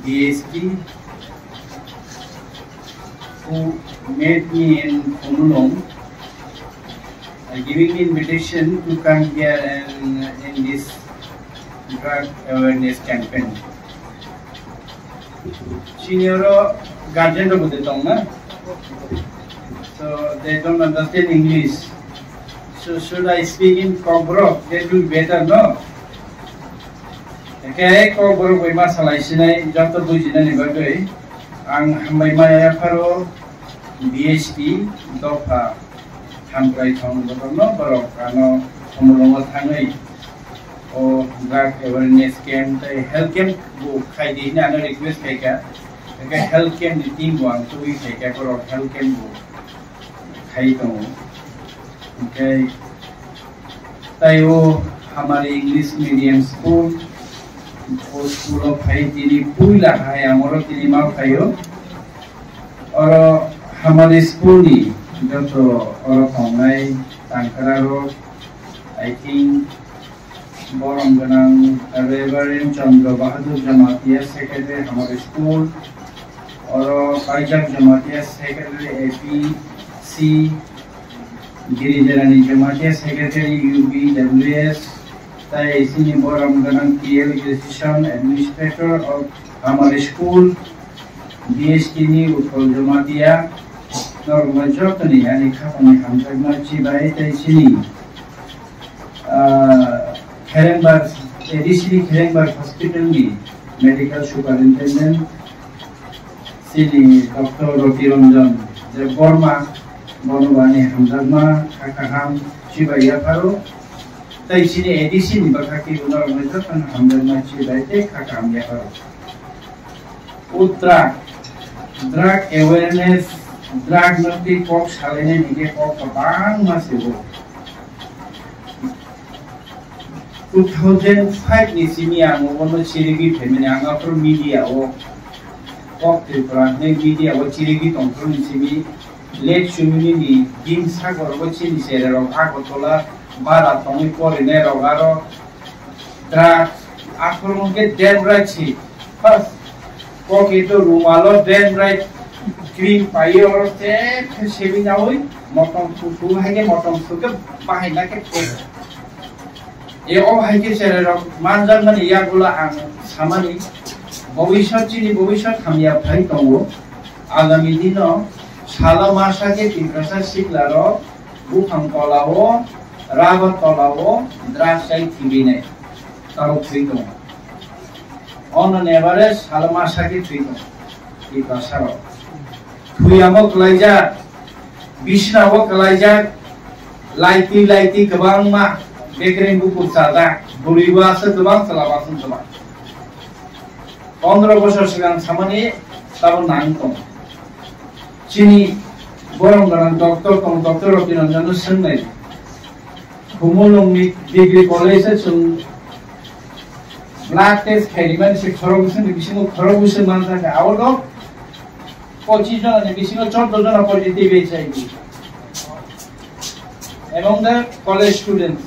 D S P, who met me in Khumulwng, uh, giving me invitation to come here and in this drug awareness campaign. Senior guardian rok de tong na, so they don't understand English. So should I speak in Kokborok? That will be better, no? Eke Kokborok bai ma salai sinai, joto bujinani bagwi ang hambai ma yapharo B H P dopha hamkrai thong botorno borok ano Khumulwngo thangwi o drug awareness camp tei health camp bo khai di hwnwi ano request khai kha. Eke health camp ni team bo ang tubui khai kha, borok health camp bo khai tongo. Hwnkhe tai o Hamari English Medium School, o school o phai tini puila hai amoro tini ma phaio. Oro Hamari School ni joto oro tongnai tangkra rok, I think, borom gwnang Reverend Chandra Bahadur Jamatia, Secretary, Hamari School. Oro Paijak Jamatia, Secretary, A P C. Girijarani Jamatia, Secretary, U B W S. Tai chini borom gwnang P L Graciation, Administrator of Hamari School. B S T ni Utpal Jamatia. Norokno jotoni ani khapangni hamjakma chibai tei chini, ah, Kherengbar, A D C ni Kherengbar Hospital ni Medical Superintendent chini Doctor Roti Ranjan Debbarma bono bani hamjakma kha kaham chibai yapharo. Tei chini A D C ni bwkhak twi bono rwngwi jotono hamjakma chibai tei kha kaham yapharo. O drug, drug awareness, drug no twi kok salainai ni khe kok kwbangma se o. Two thousand five ni simi ang obono chirigwi phaimani, ang aphuru media o, kok Tripura hinwi media o chirigwi tongphuru ni simi late Sumini ni Bimsagor o chini chera rok Agartala bara tongwi porinai rok aro drugs, aphuru hwnkhe dendrite si. First, kok itu rumalo dendrite cream paiwi oro tep khe sebi nawi motom su su hai khe motom su khe bahai na khe kok. E o hai khe chera rok manjakmani yagulo ang samani bobiswt chini bobiswt hamya phai tongo. Agami dino salo masa khe Tiprasa sikla rok buphang tola o, rubber tola o drugs chai thwibinai. Tabuk thwi tongo. Ono ni average salo masa khe thwi tongo. Tiprasa rok. Thwiyamo kwlaijak, bisina o kwlaijak, laiti laiti kwbangma bekreng bukur chajak, bwrwi bo aswk kwbang, chwla bo aswk kwbang. Pondro bosor swkang samani tabuk nang tongo. Chini borom gwnang doctor tong, Doctor Roti Ranjan no swngnai. Khumulwng ni degree college o chwng blood test khaimani se khorok bwswk ni bisingo khorok bwswk mansa khe out of pochis jona ni bisingo chordo jona positive H I V among the college students.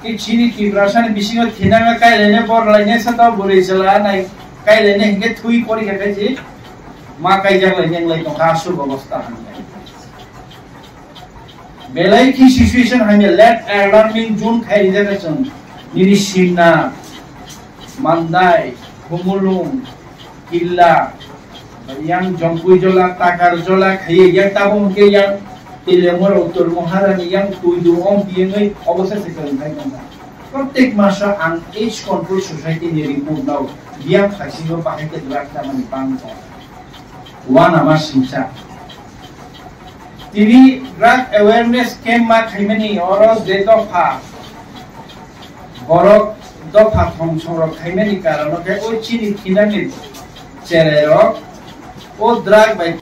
Ki chini Tiprasa ni bisingo thinanga kailaine borlaine sa tao bwrwi chwla nai kailaine hinkhe thui porikha khaisi ma kaijak laine wng lai tongkha aswk obostha hwnwi. Belai khe situation hamya late alarming zone khai rijak chwng nini Simna, Mandai, Khumulwng, Killa, yang Jompuijola, Takarjola khaiye yang tabuk hwnkhe yang Telemura Uttor Maharani yang Tuidu ong tiyengwi obosa se kwrwng khai tongkha. Protek maso ang Age Control Society ni report nao biyang khaisingo bahai khe drug chamani bang tong. Uanama singsa. Tini drug awareness camp ma khaimani oro je dopha borok dopha thong songrok khaimani karono khe o chini thinani cherairok o drug bai.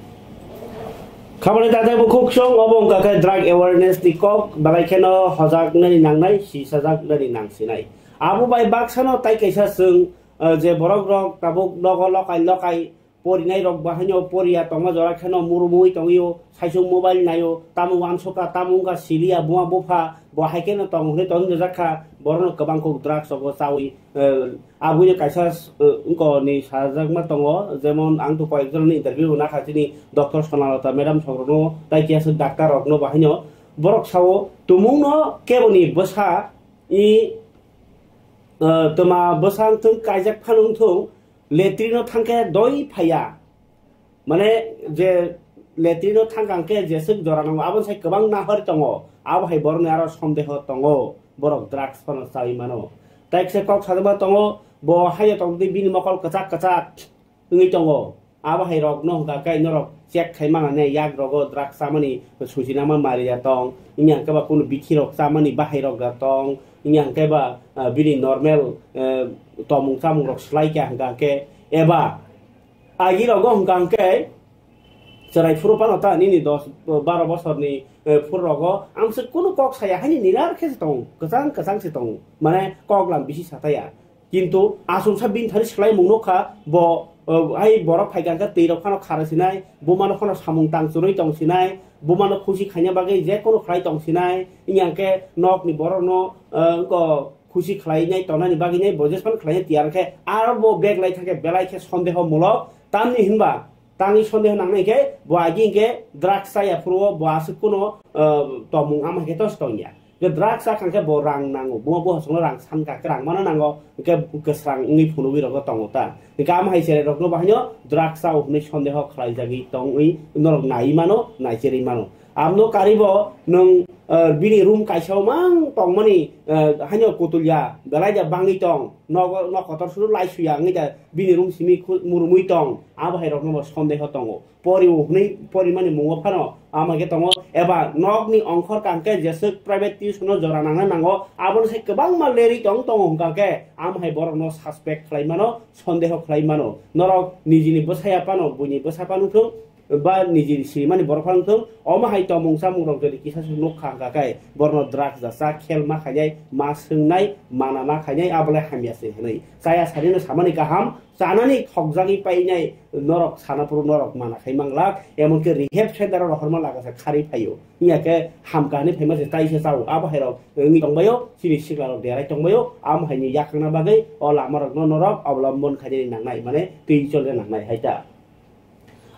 Khabani tatai bukhuk song obo wngkha khe drug awareness ni kok, belai kheno hojak nani nangnai, sisajak nani nangsinai. Abo bai baksano tai kaisa chwng, eh, je borok rok tabuk nogo lokai lokai porinai rok bahaino poriya tongma jora kheno murumui tongio, saisung mobile naio, tamo uansuka, tamo wngkha siliya, buma bupha, bo hai kheno tong hwnwi tong jakha, borokno kwbang kok drugs rogo chawi, eh, aboni kaisa, eh, wngkoni sajakma tongo, jemon ang to koyekjonni interview nakha chini Doctor Sonalata madam sokrokno, tai kiya swk doctor rokno bahaino, borok sao tumungno keboni bwsa i, eh, twma bwsa wngthung, kaijak phano wngthung, latrine o thangkhe doi phaiya. Mane je latrine o thangkha hwnkhe jeswk jora nango, aboni sai kwbang nahor tongo. Abo hai borokni aro sondeho tongo, borok drugs phano chawi mano. Tai kisa kok sajagma tongo, bo haiya tongdi bini mokol kwchak kwchak wngwi tongo. Abo hai rokno hwnkha khe norok check khai mano ne, yak rogo drugs chamani susinama mari ya tong, wngya hwnkhe ba kunu bithi rok chamani bahai rok ya tong, wngya hwnkhe ba, ah, bini normal, eh, tomung chamung rok swlai kha hwnkha hwnkhe, eba agi rogo hwnkha hwnkhe chwrai phuru phano ta nini dos baro bosorni, eh, phuru rogo amswk kunu kok saya haini nirar khe se tongo, kwchang kwchang se tongo, mane kok lam bisi sataya. Kintu achuksa bini thani swlaimung nukha, bo, eh, hai borok phaikha hwnkhe twi rok phano kharwi sinai, buma no phano samung tang churwi tong sinai, buma no khusi khaina bagwi je kono khlai tong sinai, wngya hwnkhe nokni borok no, eh, wngko khusi khlainai tongnani bagwi nai bo jesphano khlaina tiyar khe aro bo bag lai thangkhe belai khe sondeho mulok, tamni hinba tangwi sondeho nangnai khe bo agi hwnkhe drugs chaya phuru bo aswk kuno, eh, tongmung ama khe tos tongya. Hwnkhe drugs chakha hwnkhe bo rang nango, bo bo hasongno rang san kha, rang mano nango, hwnkhe kwsrang wngwi phunugwi rogo tongo ta. Hwnkhe ama hai cherai rokno bahaino drugs chao hwnwi sondeho khlaijagwi tongwi norok naiwi mano, naicherwi mano. Abno karibo nwng, eh, bini room kaisa o mang tongmani, eh, haino kutulya, belai da bangwi tong, nogo, nok kotor suru lai suya wngwi da bini room simi khu-, murumwi tong, abo hai rokno bo sondeho tongo. Pori o hwnwi porimani mungo phano ama khe tongo, eba nokni ongkhor kang khe jeswk private tuition o jora nangna nango, abono se kwbangma lerwi tong tongo hwnkha khe, ama hai borokno suspect khlai mano, sondeho khlai mano. Norok nijini bwsaya phano, buini bwsa phano thung, ba niji simani borok phano thung, omo hai tongmung chamung rok jodi kisa se nukha hwnkha khe, borokno drugs da cha, khel ma khainai, ma swngnai, mana ma khainai, abo le hamya se hwnwi. Chaya sanino samani kaham, chanani thokjagwi painai norok sana phuru norok mana khai manglak, emonki rehab center o rohorma lagasa kharwi phaio. Wngya khe hamkha hwnwi phaima se chai se chao, abo hai rok wngwi tongbaio, chini sikla rok derai tongbaio, amo haini yakhangna bagwi o lama rokno norok oblombon khainani nangnai, mane twi cholna nangnai hai ta.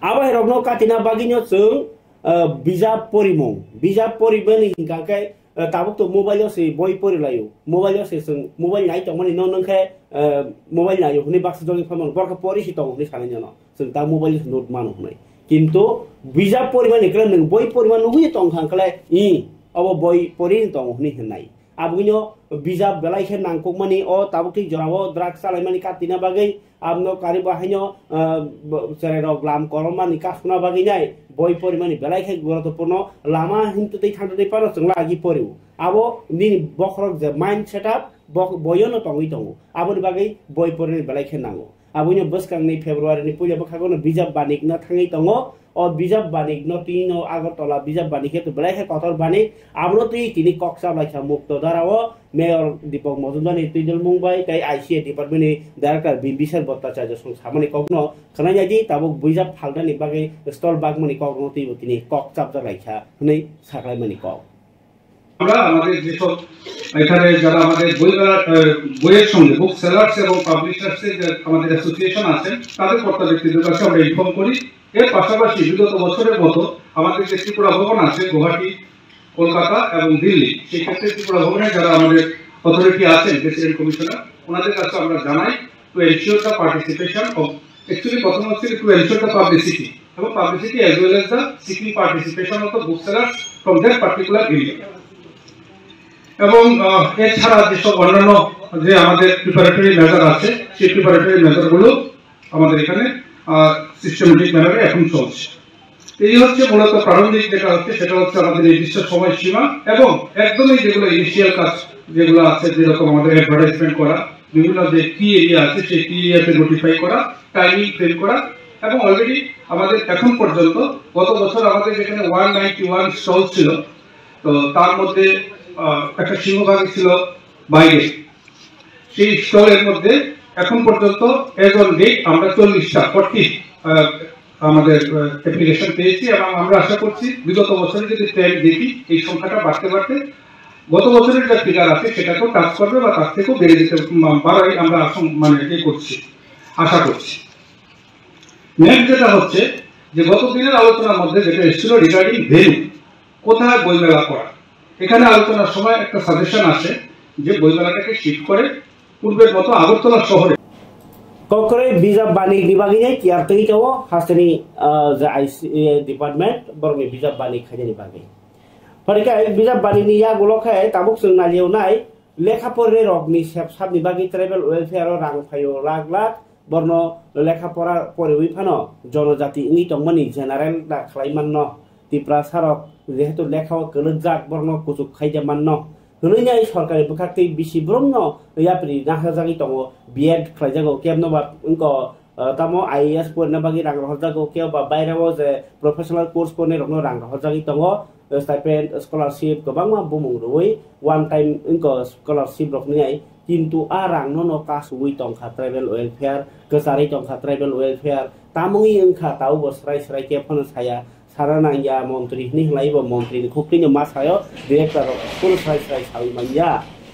Abo hai rokno katina bagwino chwng, ah, bijap porimung, bijap porimani hingka khe, ah, tabuk to mobile o se boi porilaio, mobile o se chwng mobile nai tongmani no nung khe, ah, mobile naio hwnwi baksa jogwi phaimano, borok khe pori si tongo hwnwi sanai jano, chwng ta mobile o se note mano hwnwi. Kintu bijap porimani khe nwng boi porima nugwi tong kha khe, i, obo boi pori tong hwnwi hwnai. Abwino bijap belai khe nangkukmani, o tabukni jorao drugs chalaimani katina bagwi, abno karibo haino, ah, bo-, cherairok lam koromani kasuna bagwi nai, boi porimani belai khe guruttopurno, lama himtwtwi thangtwtwi phano chwngla agi porio. Abo nini bokhorok je mind setup, bok-, boyono tongwi tongo. Aboni bagwi boi porimani belai khe nango. Aboni bwskangni February ni puila bwkhago no bijap banik na thangwi tongo. O bijap banik no tini no Agartala bijap banik khe to belai khe kotor banik. Abono twi tini kok chablai kha Mukto Dara o Mayor Deepak Majumdar ni twidulmung bai tei I C A department ni director Bimbisar Bhattacharya song samani kok no khwnai nai di, tabuk bijap phalnani bagwi stall bagmani kok no twi bo tini kok chapjak lai kha hwnwi saklai mani kok. আমরা আমাদের যেসব এখানে যারা আমাদের বই মেলা, আহ, বইয়ের সঙ্গে, বুক সেলার্স এবং পাবলিশার্স এর যে আমাদের অ্যাসোসিয়েশন আছেন, তাদের কর্তা ব্যক্তিদের কাছে আমরা ইনফর্ম করি। এর পাশাপাশি বিগত বছরের মতো আমাদের যে ত্রিপুরা ভবন আছে গুয়াহাটি, কলকাতা এবং দিল্লি, সেই ক্ষেত্রে ত্রিপুরা ভবনে যারা আমাদের অথরিটি আছেন, প্রেসিডেন্ট কমিশনার, ওনাদের কাছে আমরা জানাই to ensure the participation of, actually প্রথম হচ্ছে to ensure the publicity এবং publicity as well as the seeking participation of the booksellers from that particular area. এবং, আহ, এছাড়া যেসব অন্যান্য যে আমাদের প্রিপারেটরি মেজার আছে, সেই প্রিপারেটরি মেজারগুলো আমাদের এখানে, আহ, সিস্টেমেটিক ম্যানারে এখন চলছে। এই হচ্ছে মূলত প্রারম্ভিক যেটা হচ্ছে, সেটা হচ্ছে আমাদের নির্দিষ্ট সময়সীমা এবং একদমই যেগুলো ইনিশিয়াল কাজ যেগুলো আছে, যেরকম আমাদের অ্যাডভার্টাইজমেন্ট করা, বিভিন্ন যে কি এরিয়া আছে, সেই কি এরিয়াতে নোটিফাই করা, টাইমিং ফ্রেম করা, এবং অলরেডি আমাদের এখন পর্যন্ত গত বছর আমাদের যেখানে ওয়ান নাইনটি ওয়ান স্টল ছিল, তো তার মধ্যে, আহ, একটা সিংহভাগই ছিল বাইরে। সেই স্টলের মধ্যে এখন পর্যন্ত এজ অন ডেট আমরা চল্লিশটা, ফর্টি, আহ, আমাদের, আহ, অ্যাপ্লিকেশন পেয়েছি এবং আমরা আশা করছি বিগত বছরে যদি ট্রেন্ড দেখি, এই সংখ্যাটা বাড়তে বাড়তে গত বছরের যে ফিগার আছে সেটাকেও টাচ করবে বা তার থেকেও বেড়ে যেতে, উম, বাড়াই আমরা আশঙ্ক-, মানে, ইয়ে করছি, আশা করছি। নেক্সট যেটা হচ্ছে যে গত দিনের আলোচনার মধ্যে যেটা এসেছিল রিগার্ডিং ভেন্যু, কোথায় বইমেলা করা, এখানে আলোচনার সময় একটা সাজেশন আসে যে বইমেলাটাকে শিফট করে পূর্বের মতো আগরতলা শহরে। Kokkroi bijap banik ni bagwi nai tiyar twi tongo hasteni, ah, je I C A department borokni bijap banik khainani bagwi. Phai khe bijap banik ni yagulo khe tabuk chwng naliyo nai lekha porinai rokni sep sapni bagwi tribal welfare o rang phaio lakh lakh. Borno lekha pora poriwi phano jonojati wngwi tongmani general da khlai manno. Tiprasa rok jehetu lekha o kwlwkjak, borokno kuchuk khaija manno hwnwi nai sorkari bwkhaktwi bisi borokno yapri naharjagwi tongo, B Ed khlaijago kebno ba wngko, ah, tamo I A S porina bagwi rang rohorjago, kebo ba baireo je professional course pornai rokno rang rohorjagwi tongo. Stipend, scholarship kwbangma bumung rwui one time wngkha scholarship rok nai, kintu a rang no no kasugwi tongkha tribal welfare, kwcharwi tongkha tribal welfare, tamungwi wngkha taubo srai srai khe phano saya, sana nangya montri hinwi hlaibo montri ni khukti no ma sayo director rok phano srai srai sawi manya.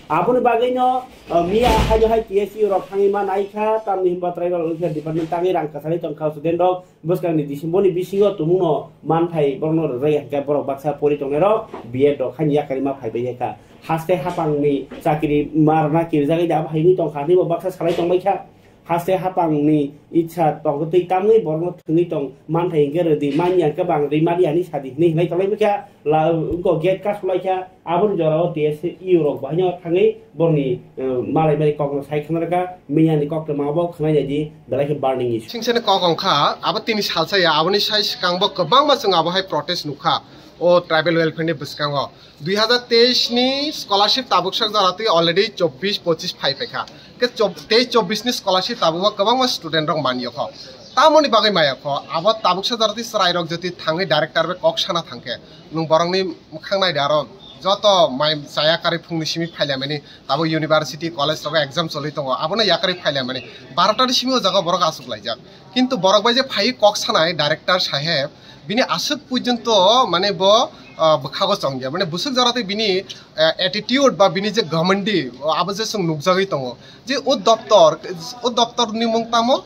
Aboni bagwi no, uh, miya haino hai T S U rok thangwi ma naikha, tamni hinba tribal welfare department tangwi rang kwcharwi tongkha student rok, bwskangni December ni bisingo tumungno manthai borokno rwjak ya hwnkhe borok baksa pori tongnairok B Ed rok haini yakarima phaibai ya kha. Haste hapangni chakiri marna kirijagwi da abo haini tongkha hinwi bo baksa salai tongbai kha. haste hapangni itsa tongtwi tamwi borokno thwngwi tong manthai hwnkhe rwdi, manya hwnkhe bang rwmani ani sadi hwnwi hwnwi tonglaibakha, la-, wngkha gate kasulai kha, aboni jorao T S U rok bahaino thangwi borokni, eh, malai mani kokno sai khna rwkha, minyani koktwma obo khwnai naidi, belai khe burning issue. Singseni kok wngkha, abo tini salsa ya, aboni sai swkangbo kwbangma chwng abo hai protest nukha, o tribal welfare ni bwskango. Dui hazar teis ni scholarship tabuk sak jora twi already chobbish pochish phai paikha. Khe chob-, teis chobbish ni scholarship tabuk o kwbangma student rok manyokho. Tamoni bagwi mayokho, abo tabuk sak jora twi chwrai rok jotwi thangwi director bai kok sana thangkhe, nwng borokni mwkhang naidi aro joto mai chaya karwi phungni simi phailaimani, tabuk university, college rogo exam choli tongo, abono yakarwi phailaimani, barota ni simi o jaga borok achuk laijak. Kintu borok bai je phai kok sanai director saheb, bini aswk porjonto mane bo, ah, bwkhago chongya. Mane bwswk jora tei bini, eh, attitude ba bini je ghamandi, abo je chwng nukjagwi tongo. Je o doptor, o doptor ni mung tamo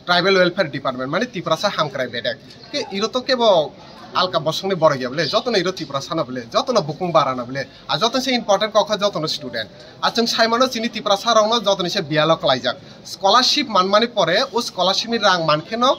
Tribal Welfare Department, mane Tiprasa Hamkrai Bedek. Ke iro to kebo alka bosongni borok ya bole, jotono iro Tiprasa na bole, jotono bukung bara na bole, a jotono se important kok kha jotono student. A chwng sai mano chini Tiprasa rokno jotono se biyalo klaijak. Scholarship manmani pore o scholarship ni rang mankhe no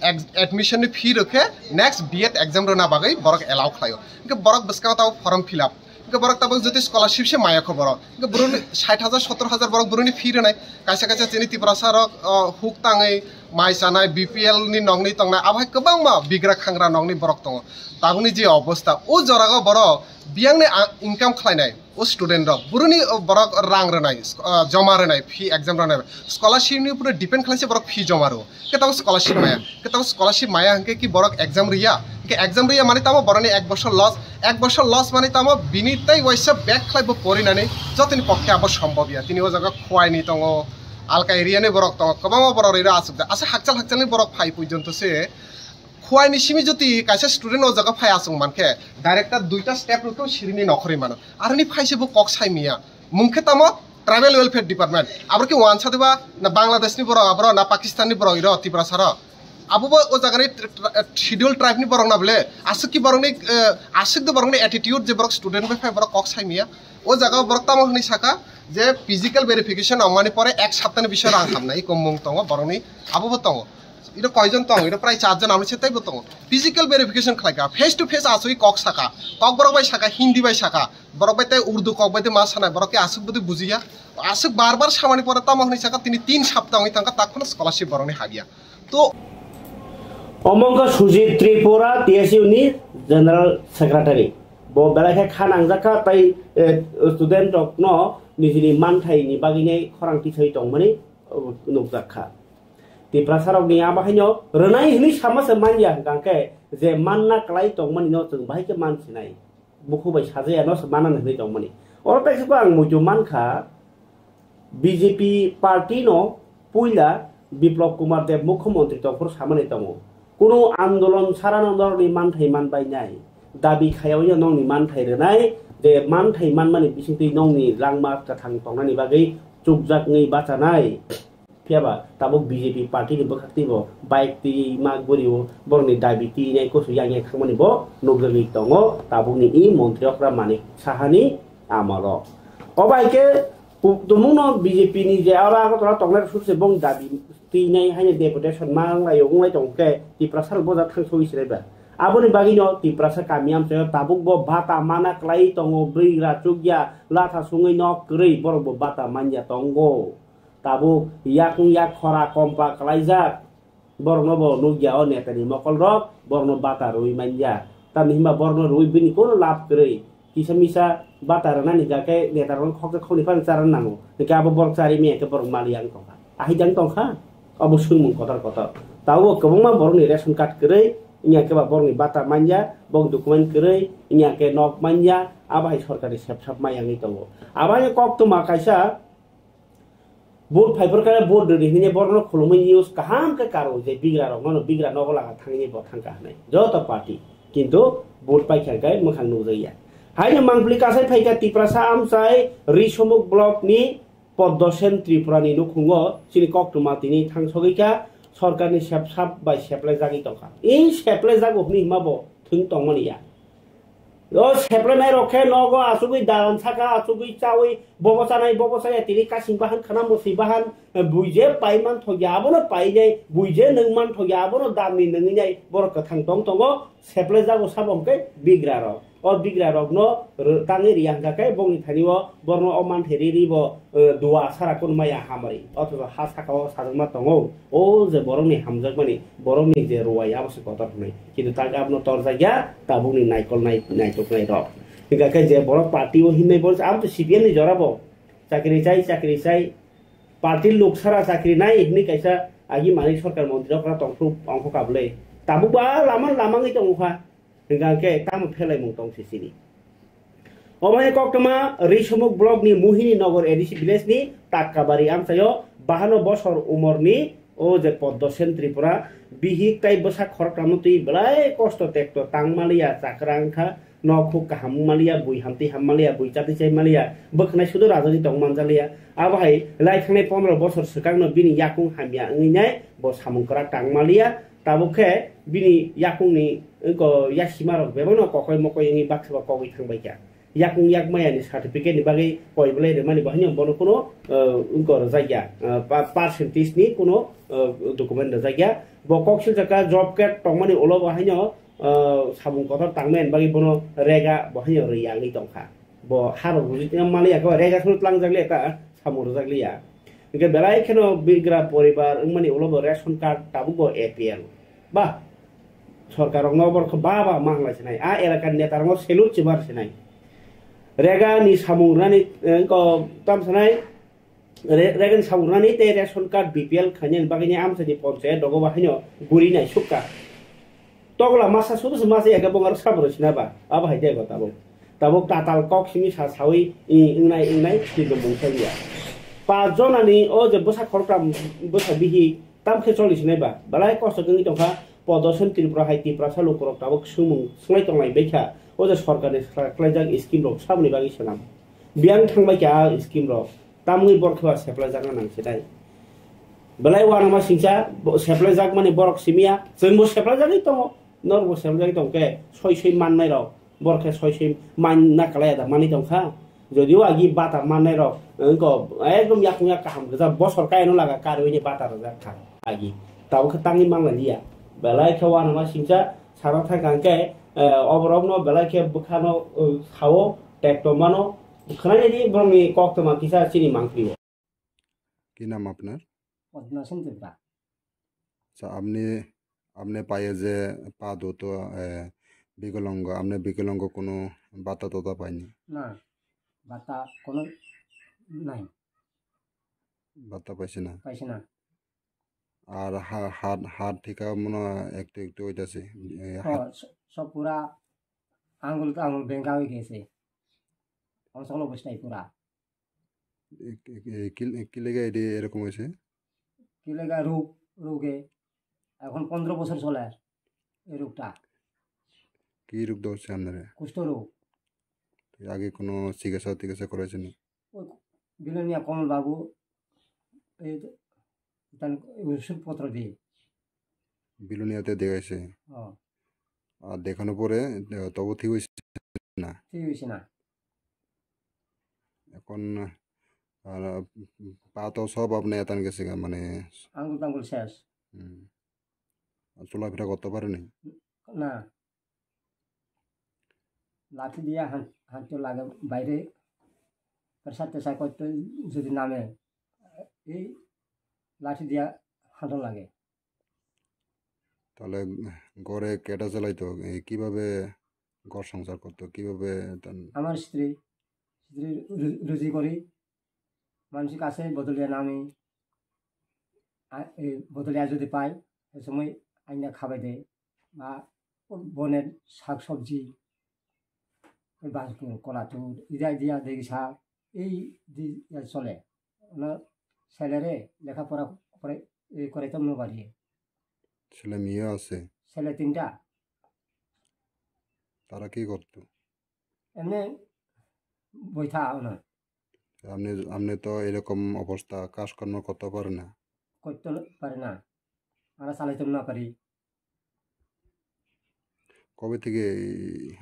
ex-, admission ni fee rwkhe next B Ed exam rwna bagwi borok allow khlaio. Hwnkhe borok bwskango tabuk form fill up. Hwnkhe borok tabuk jodi scholarship se maya kho borok. Hwnkhe borokni sait hajar, sottor hajar borok borokni fee rwnai. Kaisa kaisa chini Tiprasa rok, o, huk tangwi mai chanai, B P L ni nokni tongnai, abo hai kwbangma bigra khangra nokni borok tongo. Tabukni je obostha, o jorao borok biyangni a-, income khlainai. O student rok, boroni, o, borok rang rwnai, sk-, ah, joma rwnai, fee exam rwnai, scholarship ni upore depend khlaise borok fee joma rwo, khe tamo scholarship maya, khe tamo scholarship maya hwnkhe ki borok exam riya, hwnkhe exam riya mani tamo boroni ek bosor loss, ek bosor loss mani tamo bini tei waisa bag khlai bo porinani jotoni pokhe abo sombhob ya, tini o jaga Khowai ni tongo, alka area ni borok tongo, kwbangma borok rira aswk da, asa hakchal hakchal ni borok phai porjonto se, Khowai ni simi jodi kaisa student o jaga phai aswk mankhe, director duita step rwkhe sirini nokhorwi mano. Aroni phaise bo kok sai miya. Mungkhe tamo tribal welfare department. Aboro khe wansa deba na Bangladesh ni borok aboro na Pakistan ni borok iro Tiprasa rok. Abo bo o jaga ni tr-, tr-, schedule tribe ni borok na bole. Aswk ki borok ni, eh, aswk de borok ni attitude je borok student bai phai borok kok sai miya. O jaga o borok tamo hwnwi saka je physical verification ongmani pore ek sapta ni bising rang hamnai, iko mung tongo borok ni, abo bo tongo. Iro koijon tongo? Iro prai charjon, amoni se teibo tongo. Physical verification khlaika, face to face asui kok saka, Kokborok bai saka, Hindi bai saka, borok bai tei Urdu kok bai tei ma sanai, borok khe aswk bwdwi bujiya. Aswk bar bar samani pore tamo hwnwi saka, tini tin sapta wngwi thangkha, takhwno scholarship borokni habya. To omo wngkha Sujit Tripura, T S U ni General Secretary. Bo belai khe kha nangjakha tei, eh, student rokno nijini manthaini bagwinai khorang tisai tongmani, oh, nukjakha. Tiprasarokni abo haino rwnai hwnwi sama se manya hwnkha khe je manna kwlai tongmani no chwng bahai khe man sinai. Bukhuk bai sajaya no se manani hwnwi tongmani. Oro kaisa khe ang muitu mankha, B J P party no puila Biplab Kumar Deb mukhyamantri tongphuru samani tongo. Kunu andolon saranandorni manthai manbainai. Dabi khayawino nongni manthai rwnai, je manthai manmani bisingtwi nongni langma kwthang tongnani bagwi chukjaknwi bachanai. Phiyaba tabuk B J P party ni bwkhak twibo bike twi mak bwrwi o borokni dabi twinai kusu yang yang thangmani bo nukjagwi tongo tabukni i montri okra Manik Sahani amalo. O bai khe tumungno B J P ni je aro Agartala tongnai rok sukse bong dabi twinai haino deputation ma wnglaio wnglai tongkhe Tiprasa rok boja thangsogwi siraiba. Aboni bagwino Tiprasa kami amchaio tabukbo bata mana kwlai tongo, bwrwi gra chukya, latha sungwi nok kwrwi borokbo bata manya tongo. Tabuk yakung yak khora kompa kwlaijak. Borokno bo nukya o netani mokolrok, borokno bata rwui manya. Tamni hwnba borokno rwui bini kono lab kwrwi. Kisa misa bata rwnani hwnkha khe netarokno khoksa khokni phano charwna nango. Hwnkhe abo borok charwi manya khe borok mali yang tongkha. Ahai jang tongkha? Obo swngmung kotor kotor. Tabuk kwbangma borokni ration card kwrwi, wngya khe ba borokni bata manya, bok document kwrwi, wngya khe nok manya, abo hai sorkarni sepsap ma yangwi tongo. Abo hai koktwma kaisa, vote phaiphuru khe vote rwdi hwnwi borokno khulumwi news kaham khe karo je bigra rokno, bigra nogo laka thangwi bo thangkha hwnwi joto party, kintu vote paikha khe mwkhang nukjakya. Haino mangpili kasai phaikha Tiprasa amchai Risomuk block ni Poddosen Tripura ni nukhungo chini koktwma tini thangsogwi kha, sorkarni sepsap bai seplai jagwi tongkha. I seplai jago hwnwi hima bo thwng tongmani ya. O seplainai rok khe nogo achugwi dalan saka achugwi chawi bobo chanai bobo chaya tini kasing bahan khana mwswi bahan, eh, bui je pai man thokya abono painai, bui je nwng man thokya abono damni nwnginai borok kwthang tong tongo. Seplai jago sabo hwnkhe bigra rok. O bigra rokno rw-, tangwi riyang kha khe bongni thani o borno o manthe ri ri bo, eh, dua sara kun maya hamari. Othocho ha saka o sajwkma tongo. O je borokni hamjakmani, borokni je ruwai abo se kotor hwnwi. Kintu tak abono torjakya, tabukni naikol nai-, naituknai rok. Hingkha khe je borok party o himnai borok abo to C P M ni jora bo. Chakri chai, chakri chai. Party lok sara chakri nai hwnwi kaisa agi manwi sarkar montri rok tongphuru ongkho kablai. Tabuk ba lama lamangwi tongkha. Hingkha khe tamo phelaimung tong se chini. Omo hai koktwma Risomuk block ni Mohini Nagar A D C village ni Takkabari amchaio bahano bosor umor ni o je Poddo Sen Tripura bihik tai bwsa khoroknamo twi belai kosto tekto tang maliya chakra wngkha, nok huk kaham wng maliya, bui hamtwi ham maliya, bui chatwi chai maliya, bwkhnai sudo rajani tong manjaliya. Abo hai lai thangnai pondro bosor swkangno bini yakung hamya wngwi nai bo samung kwrak tang maliya. Tabuk khe bini yakungni wngko yasimarok bebakno kokoi mokoi wngwi baksa ba kogwi thangbaikha. Yakung yakmayani certificate ni bagwi koi belai rwmani bo haino bono kuno, eh, wngko rwjakya, eh, pa-, percentage ni kuno, eh, document rwjakya. Bo kok siljakha job card tongmani ulo bo haino, eh, samung kotor tangmani bagwi bono rega bo haino rwya wngwi tongkha. Bo harok rwjak maliya khe rega kheno tlangjak liya ta samung rwjak liya. Hingke belai kheno bigra poribar wngmani ulo bo ration card tabuk bo A P L. Ba, sorkar rokno borok khe ba ba ma hlai sinai. A elakani neta rokno salute se bar sinai. Rega ni samung rani, eh, ko tam sanai. Re-, rega ni samung rani tei ration card B P L khainani bagwi ni amchai ni ponchayat rogo bo haino guri nai sukha. Tokla masa sudu se masa ya khe bongo rok sabo rw sina ba. Abo hai tei ko tabuk. Tabuk tatal kok simi sa sawi i wngnai wngnai twi bo mung thang ya. Pas jonani o je bwsa khoroktham bwsa bihi tam khe choli sinai ba. Belai kosto wngwi tongkha. Podosen Tripura hai Tiprasa lukurok tabuk swngmung swngwi tonglai baikha. O je sorkarni khlaijak scheme rok saboni bagwi swnam. Biyang thangbai kha a scheme rok. Tamni borok khe ba seplai jakna nang sinai. Belai uanama singcha bo seplai jakmani borok simiya. Chwngbo seplai jagwi tongo. Norokbo seplai jagwi tongkhe soi soi mannai rok. Borok khe soi soi manna kalai da manwi tongkha. Jodio agi bata mannai rok wngko ekdom yakung yak kaham gajak bosor kayano laga karwi ni bata rwjak kha agi. Tabuk khe tangwi manlai liya. Belai khe uanama singcha sara thangkha hwnkhe, eh, oborokno belai khe bwkhano, eh, sao tekto mano. Khwnai di borokni koktwma kisa chini mangpili o. কি নাম আপনার? পদ্মা সেন ত্রিপুরা। আচ্ছা, আপনি, আপনি পায়ে যে পা দুটো, এ, বিকলাঙ্গ, আপনি বিকলাঙ্গ কোনো ভাতা টাতা পায়নি? না, ভাতা কোনো নাই। ভাতা পাইছে না? পাইছে না। আর হা-, হাত, হাত ঠিকা মনে হয় একটু একটু হইতাছে। এ, ও, হাত স-, সব পুরা আঙ্গুল তো আঙ্গুল বেঁকা হয়ে গেছে। অচল অবস্থায় পুরা। এ, এ, এ, কি, কি লেগে এটি এরকম হয়েছে? কি লেগে রোগ, রোগে। এখন পনেরো বছর চলে এই রোগটা। কি রোগ ধরছে আপনারে? কুষ্ঠ রোগ। আগে কোনো চিকিৎসা টিকিৎসা করেছেন? ওই বিলোনিয়া কমল বাবু, এই তার ওষুধপত্র দিয়ে। বিলোনিয়াতে দেখাইছে? ও। আর দেখানোর পরে, আহ, তবু ঠিক হয়েছে না? ঠিক হয়েছে না। এখন, আহ, পা তো সব আপনি এতান গেছে গা, মানে আঙ্গুল টাঙ্গুল শেষ। হুম। আর চলাফেরা করতে পারেনি? না। লাঠি দিয়া হান-, হাঁটতে লাগে বাইরে, প্রেশার টেশার করতে যদি নামে, এই লাঠি দিয়া হাঁটা লাগে। তাহলে ঘরে কেটা চালাইতো? এ, কিভাবে ঘর সংসার করতো? কিভাবে তান- আমার স্ত্রী, স্ত্রী রু-, রুজি করি, মানুষের কাছে বদলিয়া নামি, আ, এই বদলিয়া যদি পাই, এই সময় আইনা খাবাই দেয়, বা বনের শাক সবজি, ওই বাস কলা তুর, ইদা দিয়া দেখি শাক, এই দি-, ইয়া চলে। ওনার ছেলেরে লেখাপড়া করে, এই করাইতাম না পারি। ছেলে মেয়ে আছে? ছেলে তিনটা। তারা কি করতো? এমনি বই থাকা ওনার। আপনি, আপনি তো এরকম অবস্থা, কাজকর্ম করতে পারেন না। করতে পারে না, আমরা চালাইতাম না পারি। কবে থেকে এই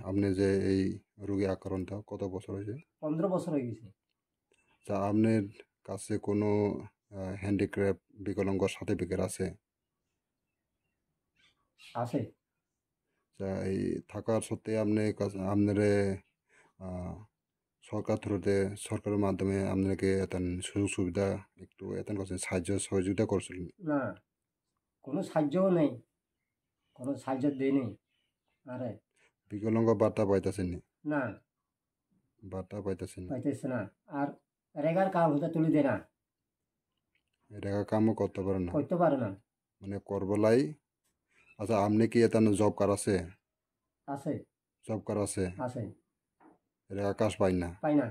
আপনি যে এই রোগে আক্রান্ত, কত বছর হয়েছে? পনেরো বছর হয়ে গেছে। আচ্ছা, আপনার কাছে কোনো, আহ, হ্যান্ডিক্যাপ, বিকলাঙ্গ সার্টিফিকেট আছে? আছে। আচ্ছা, এই থাকার সত্ত্বে আপনি কাছে, আপনারে, আহ, সরকার থ্রুতে, সরকারের মাধ্যমে আপনাকে এত সুযোগ সুবিধা একটু এত করছেন, সাহায্য সহযোগিতা করছিলেন? না, কোনো সাহায্যও নেই, কোনো সাহায্য দেয়নি। আরে। বিকলাঙ্গ ভাতা পাইতেছেন নি? না। ভাতা পাইতেছেন নি? পাইতেছে না। আর রেগার কাম হতে তুলে দেয় না। রেগা কামও করতে পারে না? করতে পারে না। মানে করবলাই। আচ্ছা, আপনি কি এখানে জব কার্ড আছে? আছে। জব কার্ড আছে? আছে। রেগা কার্ড পাই না? পাই না।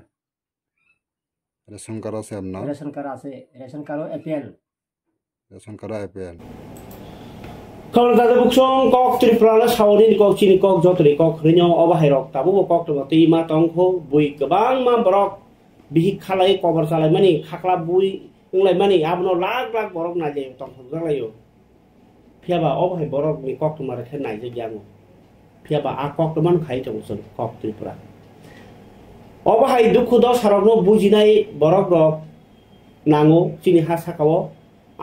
রেশন কার্ড আছে আপনার? রেশন কার্ড আছে, রেশন কার্ডও APL. Ration card A P L. Khawla dada buksong kok Tripura le saoni kok chini kok jotoni kok rinyo obo hai rok tabuk bo kok tongma twi ma tong kho bui kwbangma borok bihik khalai kobor chalai mani khakla bui wnglai mani abono lak lak borok nai lai tong thok jak lai o. Phiya ba obo hai borok ni kok tongma rok khe nai jak ya ang o. Phiya ba a kok tongma no khai tongo chwng kok Tripura. Obo hai dukhu dosa rok no bujinai borok rok nango chini ha saka o.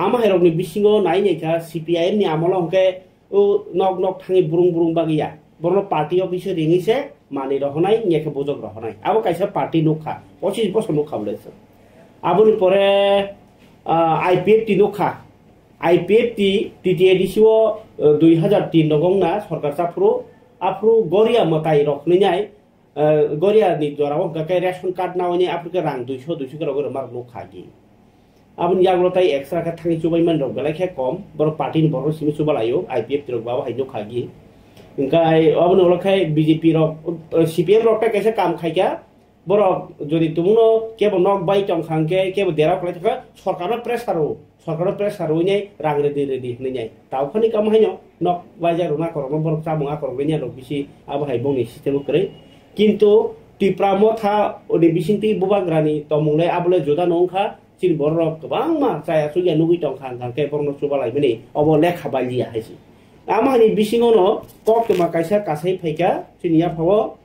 Ama hai rok ni bisingo nai nai kha C P I M ni amolo hwnkhe o nok nok thangwi burung burung bagwi ya. Borokno party office o ringwi se manwi rohonai, wngya khe bujok rohonai. Abo kaisa party nukha, pochis bosor nukha bwlai se. Aboni pore, ah, I P F T nukha. I P F T T T A D C o, eh, dui hazar tin rogo wngna sorkar chaphuru, aphuru goria mwtai rok hwnwi nai, eh, goria ni jora o hwnkha khe ration card nawi nai aphuru khe rang duiso, duiso khe rogwi rwma rok nukha agi. Aboni yagulo tai extra khe thangwi chubaimani rok belai khe kom, borok party ni borok simi chubalai o, I P F T rok bo abo hai nukha agi. Hwnkhe aboni ulo khe B J P rok, eh, C P M rok tai kaisa kam khaikha, borok jodi tongmano kebo nok bai tongkha hwnkhe kebo derao khlai tongkha, sorkarno pressure o, sorkarno pressure o nai rang redi redi hwnwi nai. Tao phani kamo haino nok bai jak rwna korokno borok chamung akorok nai rok bisi abo hai bongni system o kwrwi. Kintu Tipra Motha ni bisingtwi bubagrani tongmung le abo le juda no wngkha. Chini borok rok kwbangma chaya chukya nugwi tongkha, hwnkha khe borokno chuba laimani obo lekha baliya hai se. Ama hani bisingo no koktwma kaisa kasai phaikha chini yaphao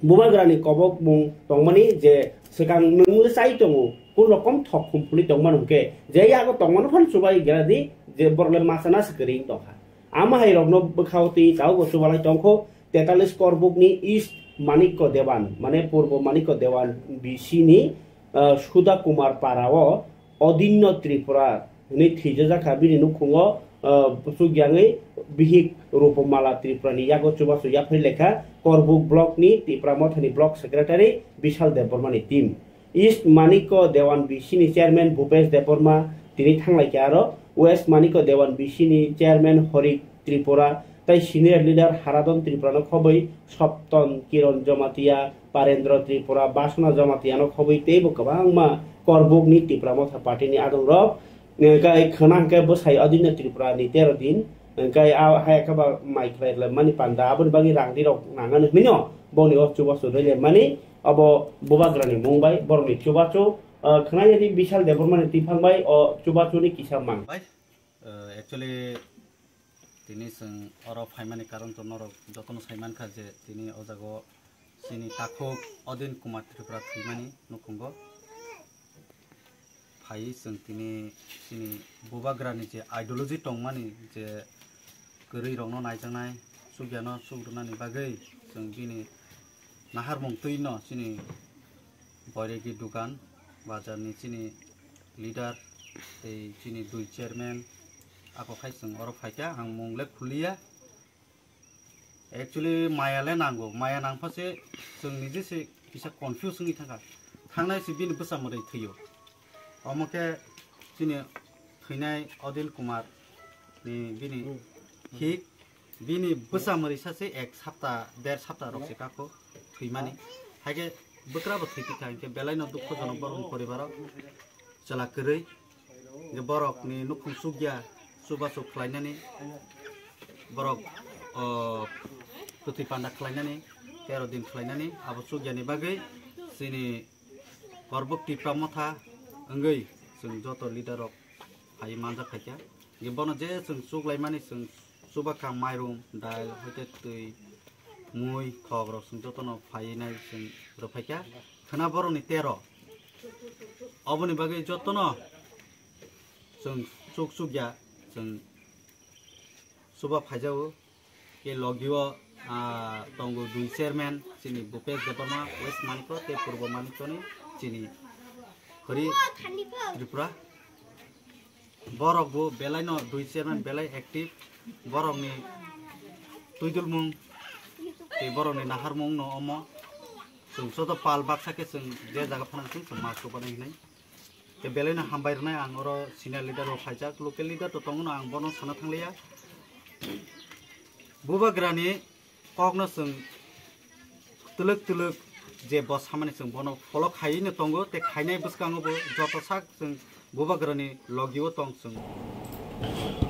bubagrani kobok mung tongmani je swkang nwng le chai tongo, kun rokom thok khum phulwi tongmani hwnkhe je yago tongmani phano chubai gera di je borok le masa na se kwrwi tongkha. Ama hai rokno bwkhao twi tabukbo chubalai tongkho. Tetalis Korbukni East Manikko Dewan, mane Purbo Manikko Dewan B C ni, ah, Sudha Kumar Para o Odinno Tripura hwnwi thwijajakha bini nukhungo, ah, chukjagwi bihik Rupomala Tripura ni yago chubachu yaphai lekha Korbuk block ni Tipra Mothani block secretary Bishal Debbarma ni team. East Manikko Dewan B C ni chairman Bhupesh Debbarma tini thanglai kha aro West Manikko Dewan B C ni chairman Horik Tripura tei senior leader Haradon Tripura no khobwi Sopton Kiron Jamatia, Parendra Tripura, Basona Jamatia no khobwi teibo kwbangma Korbuk ni Tipra Motha party ni adong rok. Hwnkhe khwna hwnkhe bwsai Adinno Tripura ni tero din, hwnkhe a hai khe ba mai khlai rwlaimani panda, aboni bagwi rang di rok nangani hwnwi no boni o chubachu rwlaimani, abo bubagrani mung bai borokni chubachu, ah, khwna yadi Bishal Debbarmani twiphang bai o chubachu ni kisa mang. Bai, ah, actually tini chwng oro phaimani karon to norok jotono sai mankha je tini o jaga o chini takhuk Odin Kumar Tripura thwimani nukhungo. Phai chwng tini chini bubagrani je ideology tongmani je kwrwi rokno naijaknai, chukya no chuk rwnani bagwi chwng bini naharmung twi no chini Boiregi Dugan bazar ni chini leader tei chini dui chairman ako khai chwng oro phaikha, ang mung le khuliya. Actually maya le nango, maya nangpha se chwng nije se kisa confuse wngwi thangkha. Thangnai se bini bwsa mwrwi thwio. Omo khe chini thwinai Odin Kumar ni bini hik, bini bwsa mwrwi sa se ek sapta, der sapta rok se kakho thwimani. Haikhe bwkra bo thwi tikha, hinkhe belai no dukho jonok borokni poribaro. Chwla kwrwi, je borokni nukhung chukya, chubachu khlainani, borok, o, kwthwi panda khlainani, tero din khlainani, abo chukyani bagwi chini Korbuk Tipra Motha wngwi chwng joto leader rok phai manjak phaikha. Je bono je chwng chuklaimani chwng chubakha mairum, dal, hoite twi, mui khok rok chwng jotono phaiwi nai chwng rwphaikha. Khwna borokni tero. Oboni bagwi jotono chwng chuk chukya chwng chuba phaijago. Ke logio, ah, tongo dui chairman, chini Bhupesh Debbarma, West Manikya, tei Purbo Manikyani, chini Hori Tripura. Borok bo belai no dui chairman belai active. Borok ni twidulmung, tei borok ni naharmung no omo. Chwng joto pal baksa khe chwng je jaga phanang chwng, chwng ma chubanai hinai. Tei belai no hambai rwnai ang oro senior leader rok phaijak, local leader to tongo no ang bono sana thangliya. Bubagrani kokno chwng twlwk twlwk je bo samani chwng bono follow khaiwi no tongo, tei khainai bwskango bo joto sak chwng Bubagrani logio tong chwng.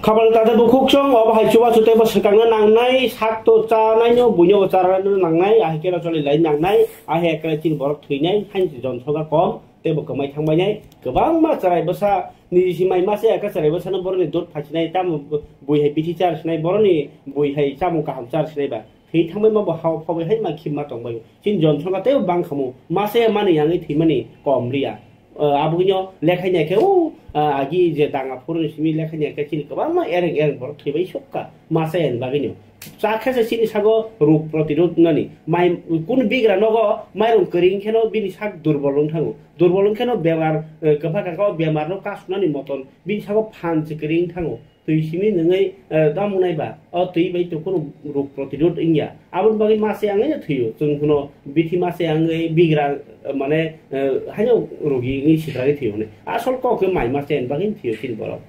Khabal tada bukhuk song, obo hai chubachu tei bo swkangna nangnai, sak to chanaino buino bo charanaino nangnai, ahai khe racholi lai nangnai, ahai ekrai chini borok thwinai, haini jon soga kom, tei bo kwmai thangbainai, kwbangma chwrai bwsa, niji si mai masa ya khe chwrai bwsano boroni dot phaisinai, tamo bui hai bithi charsinai, boroni bui hai chamung kaham charsinai ba. Thwi thangbai ma bo hao phabai hai ma khimma tongbai. Chini jon songkha tei bang khamu. Masa ya mani yang thwi mani kom liya. Abugino lekhai nya khe o agi je danga phuru ni simi lekhai nya khe chini kwbangma ereng ereng borok thwibai sokka. Masa ya ni bagino. Cha khe se chini sago rog protirod nani. Mai kun bigra nogo mairung kwring kheno bini sak durbol wng thango. Durbol wng kheno bemar kwpha kaka o bemar no kasunani moton bini sago phan se kwring thango. Twi simi nungwi, eh, tamo nai ba, o twi bai to kunu rog protirod wngya. Aboni bagwi mase wngwi no thwio. Chwng hwno bithi mase wngwi bigra, eh, mane, eh, haino rogi wngwi sitragwi thwio hwnwi. Asol kok khe mai mase wngwi bagwi thwio chini borok.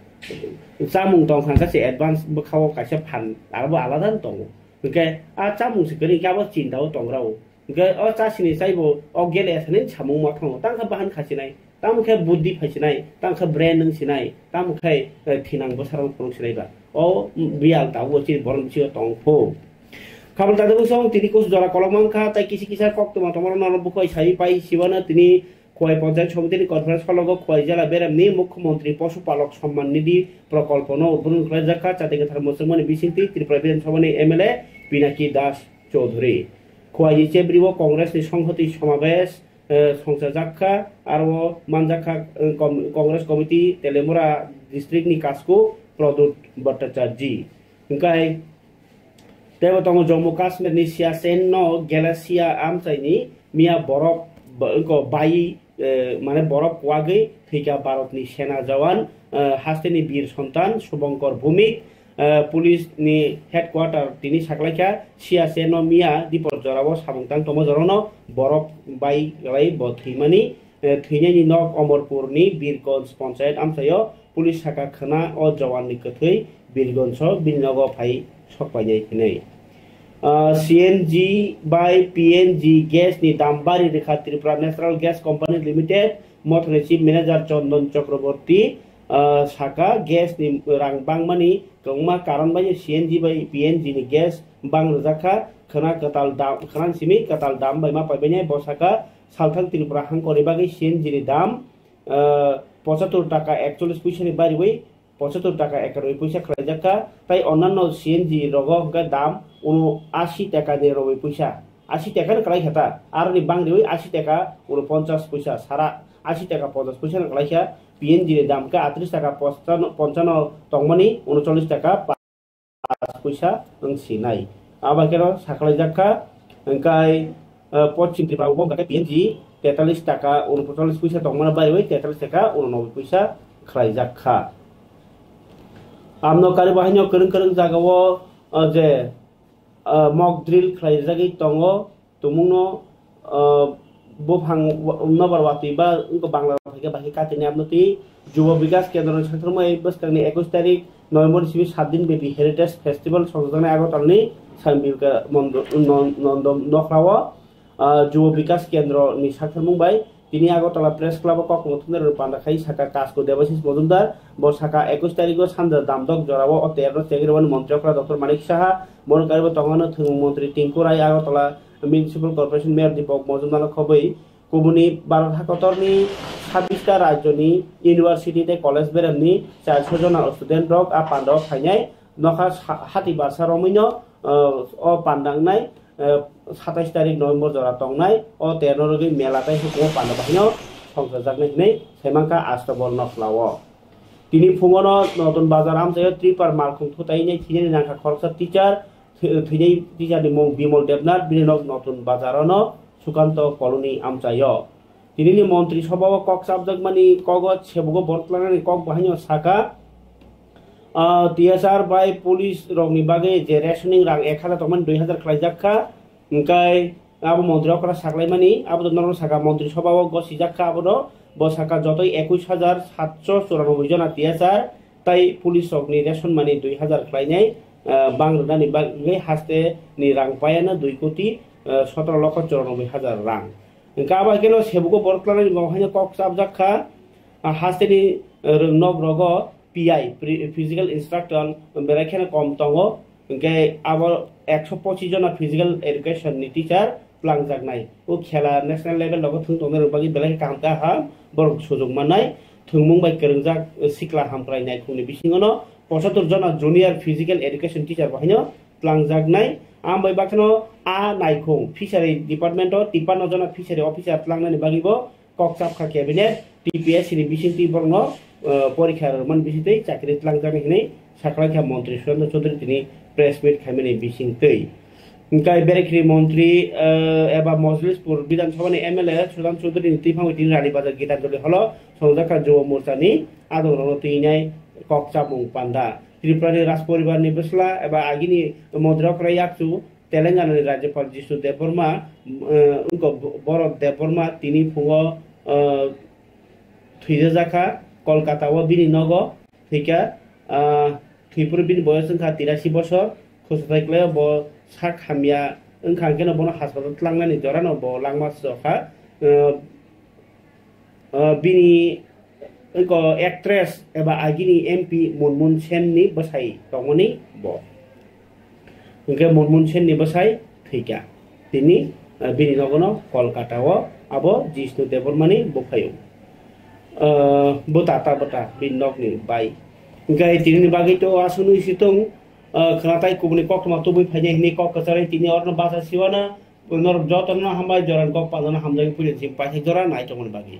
Chamung tong kha khe se advance bwkhao kaisa phan, abo alada no tongo. Hwnkhe a chamung se kwrwi khe abo chinta o tongrao. Hwnkhe o chasini chaibo o gele thani samung ma thango. Tang khe bahan khasinai. Tamo khe buddhi phaisinai, tamo khe brain wngsinai, tamo khe, eh, thinang bwsarok phunuksinai ba. O, mm, biyal tabuk chini borok bisingo tong pho. Khabal tadibusong tini kusu jora kolok mankha, tai kisi kisa koktwma tongmano nono bukhai sai pai sibano tini Khwai Panchayat Somitini conference hall o Khwai jela beremni Mukhyamantri Poshupalok Samman Nidhi Prokolpono udbodhon khlaijakha, chati kwthar mwchwngmani bisingtwi Tripura Bidhan Sabhani M L A Pinaki Das Chowdhury. Khwai ni chebrio Congress ni songhoti somabesh eh, songchajak kha, aro manjak kha, eh, kom-, Congress Committee Teliamura District ni Kasku Pradyut Bhattacharjee. Hwnkhe teibo tongo Jammu Kashmir ni Siachen no Galasia amchai ni miya borok ba-, wngko bai, eh, mane borok kwagwi thwikha Bharat ni sena jawan, eh, haste ni bir sontan Subhankar Bhumik, eh, police ni headquarter tini saklaikha, Siachen no miya dipor jorao samung tang tongma jorano borok bai kwlai bo thwimani, eh, thwinaini nok Omorpur ni Birgonj Panchayat amchaio police saka khwna o jawan ni kwthwi Birgonj o bini nogo phai sokpainai hinwi. Ah, C N G bai P N G gas ni dam bari rwkha Tripura Natural Gas Company Limited, Mothani Chief Manager Chandan Chakraborty, ah, saka gas ni rang bangmani kwbangma karon bai C N G bai P N G ni gas bang rwjak kha, khwna kwtal dam, khwna simi kwtal dam bai ma paibainai. Bo saka salthang Tripura hangkori bagwi C N G ni dam, ah, pochattor taka ekchollis puisa ni bariwi pochattor taka ekanoi puisa khlaijak kha, tai onnanno C N G rogo hwnkhe dam uno ashi taka ni rowi puisa, ashi taka ni kwlai kha ta, aroni bang riwi ashi taka uno ponchas puisa, sara ashi taka ponchas puisa ni kwlai kha. P N G ni dam khe atris taka ponchano, ponchano tongmani unocholish taka pas puisa wng sinai. Abo khe no saklaijak kha, hwnkhe, eh, Poschim Tripura o wngkha khe P N G tetalis taka unpochallis puisa tongmani baiwi tetalis taka unonoboi puisa khlaijak kha. Amno kari bo haino kwrwng kwrwng jagao, eh, je, eh, mock drill khlaijagwi tongo. Tumungno, ah, buphang wa-, nobar watwi ba wngkha Bangla rok hai khe bahai katinai abnotwi Jubo Bikas Kendro ni sakthormai bwskangni ekush tarik November ni simi saat din bepi Heritage Festival songjaknai Agartala ni Sambika Mondo-, Non-, Nondo Nokhrao, ah, Jubo Bikas Kendro ni sakthormung bai tini Agartala Press Club o kokthumna thumnai rok panda khai saka Kasko Debashis Mojumdar, bo saka ekush tarik o sanja damdok jorao o terno chegri mani montri okra Doctor Manik Saha, Bono karibo tongmano thwngmung montri Tinku Rai, Agartala Municipal Corporation Mayor Deepak Mojumdarno khobwi kubuni Bharat hakotorni sabbish ta rajyoni university tei college beremni charsho jona student rok a pandao phainai nokha sa-, hati barsa romwino, uh, o panda wngnai eh, satais tarik November jora tongnai o terno rwgwi mela tei hukumo panda bahaino songchajaknai hinwi saimankha Astabol Nokhla o. Tini phungono Notun Bazar amchaio tripar malkhung thutai nai thinani nangkha khoroksa teacher, thwi-, thwinai teacher ni mung Bimol Debnath, bini nok Notun Bazar ono Sukanto Colony amchaio. Tinini Montri Sobha o kok chapjakmani kogo sebugo borok tlangnani kok bahaino saka, ah, T S R bai police rokni bagwi je rationing rang ek hajar tongmani dui hajar khlaijak kha, hwnkhe abo montri okra saklaimani, abo norok saka Montri Sobha o gosijak kha abono, bo saka jotoi ekush hajar satso churanobboi jona T S R tai police rokni ration mani dui hajar khlainai, ah, bang rwnani bagwi haste ni rang payano dui koti, ah, sotoro lokho churanobboi hajar rang. Hwnkhe abo haikhe no sebugo borok tlangnani bo haino kok chapjak kha. Ah, hasteni, eh, rwngnok rogo P I, pri-, physical instructor, berai kheno kom tongo. Hwnkhe abo ekso pochis jona physical education ni teacher twlangjaknai. O khela national level rogo thwng tongnai rok bagwi belai khe kaham kaham borok sujok mannai. Thwngmung bai kwrwngjak, eh, sikla hamkrai naikhungni bisingono pochattor jona junior physical education teacher bo haino twlangjaknai. Ambai bakheno a naikhung fishery department o tipanno jona fishery officer twlangnani bagwi bo kok chapkha cabinet, T P S C ni bisingtwi borokno, eh, porikha rwmani bisingtwi chakri twlangjaknai hinwi sakhlaikha Montri Surendra Chowdhury tini press meet khaimani bisingtwi. Hwnkhe Berekhri Montri, eh, eba Mojlispur Bidhan Sabha ni M L A Sudan Chowdhury ni twiphangwi tini Rani Bazar Gitanjali Hall o songjakha Jubo Morcha ni adongrokno twinai kok chapmung panda. Tripura ni Raj Poribar ni bwsla eba agini Montri okra yakchu Telangana ni Rajyapal Jishnu Debbarma, eh, wngkha bo-, borok Debbarma tini phungo, eh, thwijajakha Kolkata o bini nogo thwikha, ah, thwipro bini boyos wngkha tirasi bosor, khwsathai kwlaio bo sak hamya wngkha hwnkhe no bono haspatal tlangnani jorano bo langma sokha. Eh, ah, bini eko actress eba agini M P Monmon Sen ni bwsai tongmani bo. Hwnkhe Monmon Sen ni bwsai thwikha. Tini, ah, bini nogono Kolkata o abo Jishnu Debbarma ni buphaiyung. Ah, bwta ta bwta bini nokni bai. Hwnkhe tini ni bagwi to aswk nwi si tong, ah, khwnatai kubuni koktwma tubui phainai hinwi kok kwcharwi tini orno bacha siwana. Norok jotono hambai, jorani kok panjana hamjagwi puila jim paithak jora nai tongmani bagwi.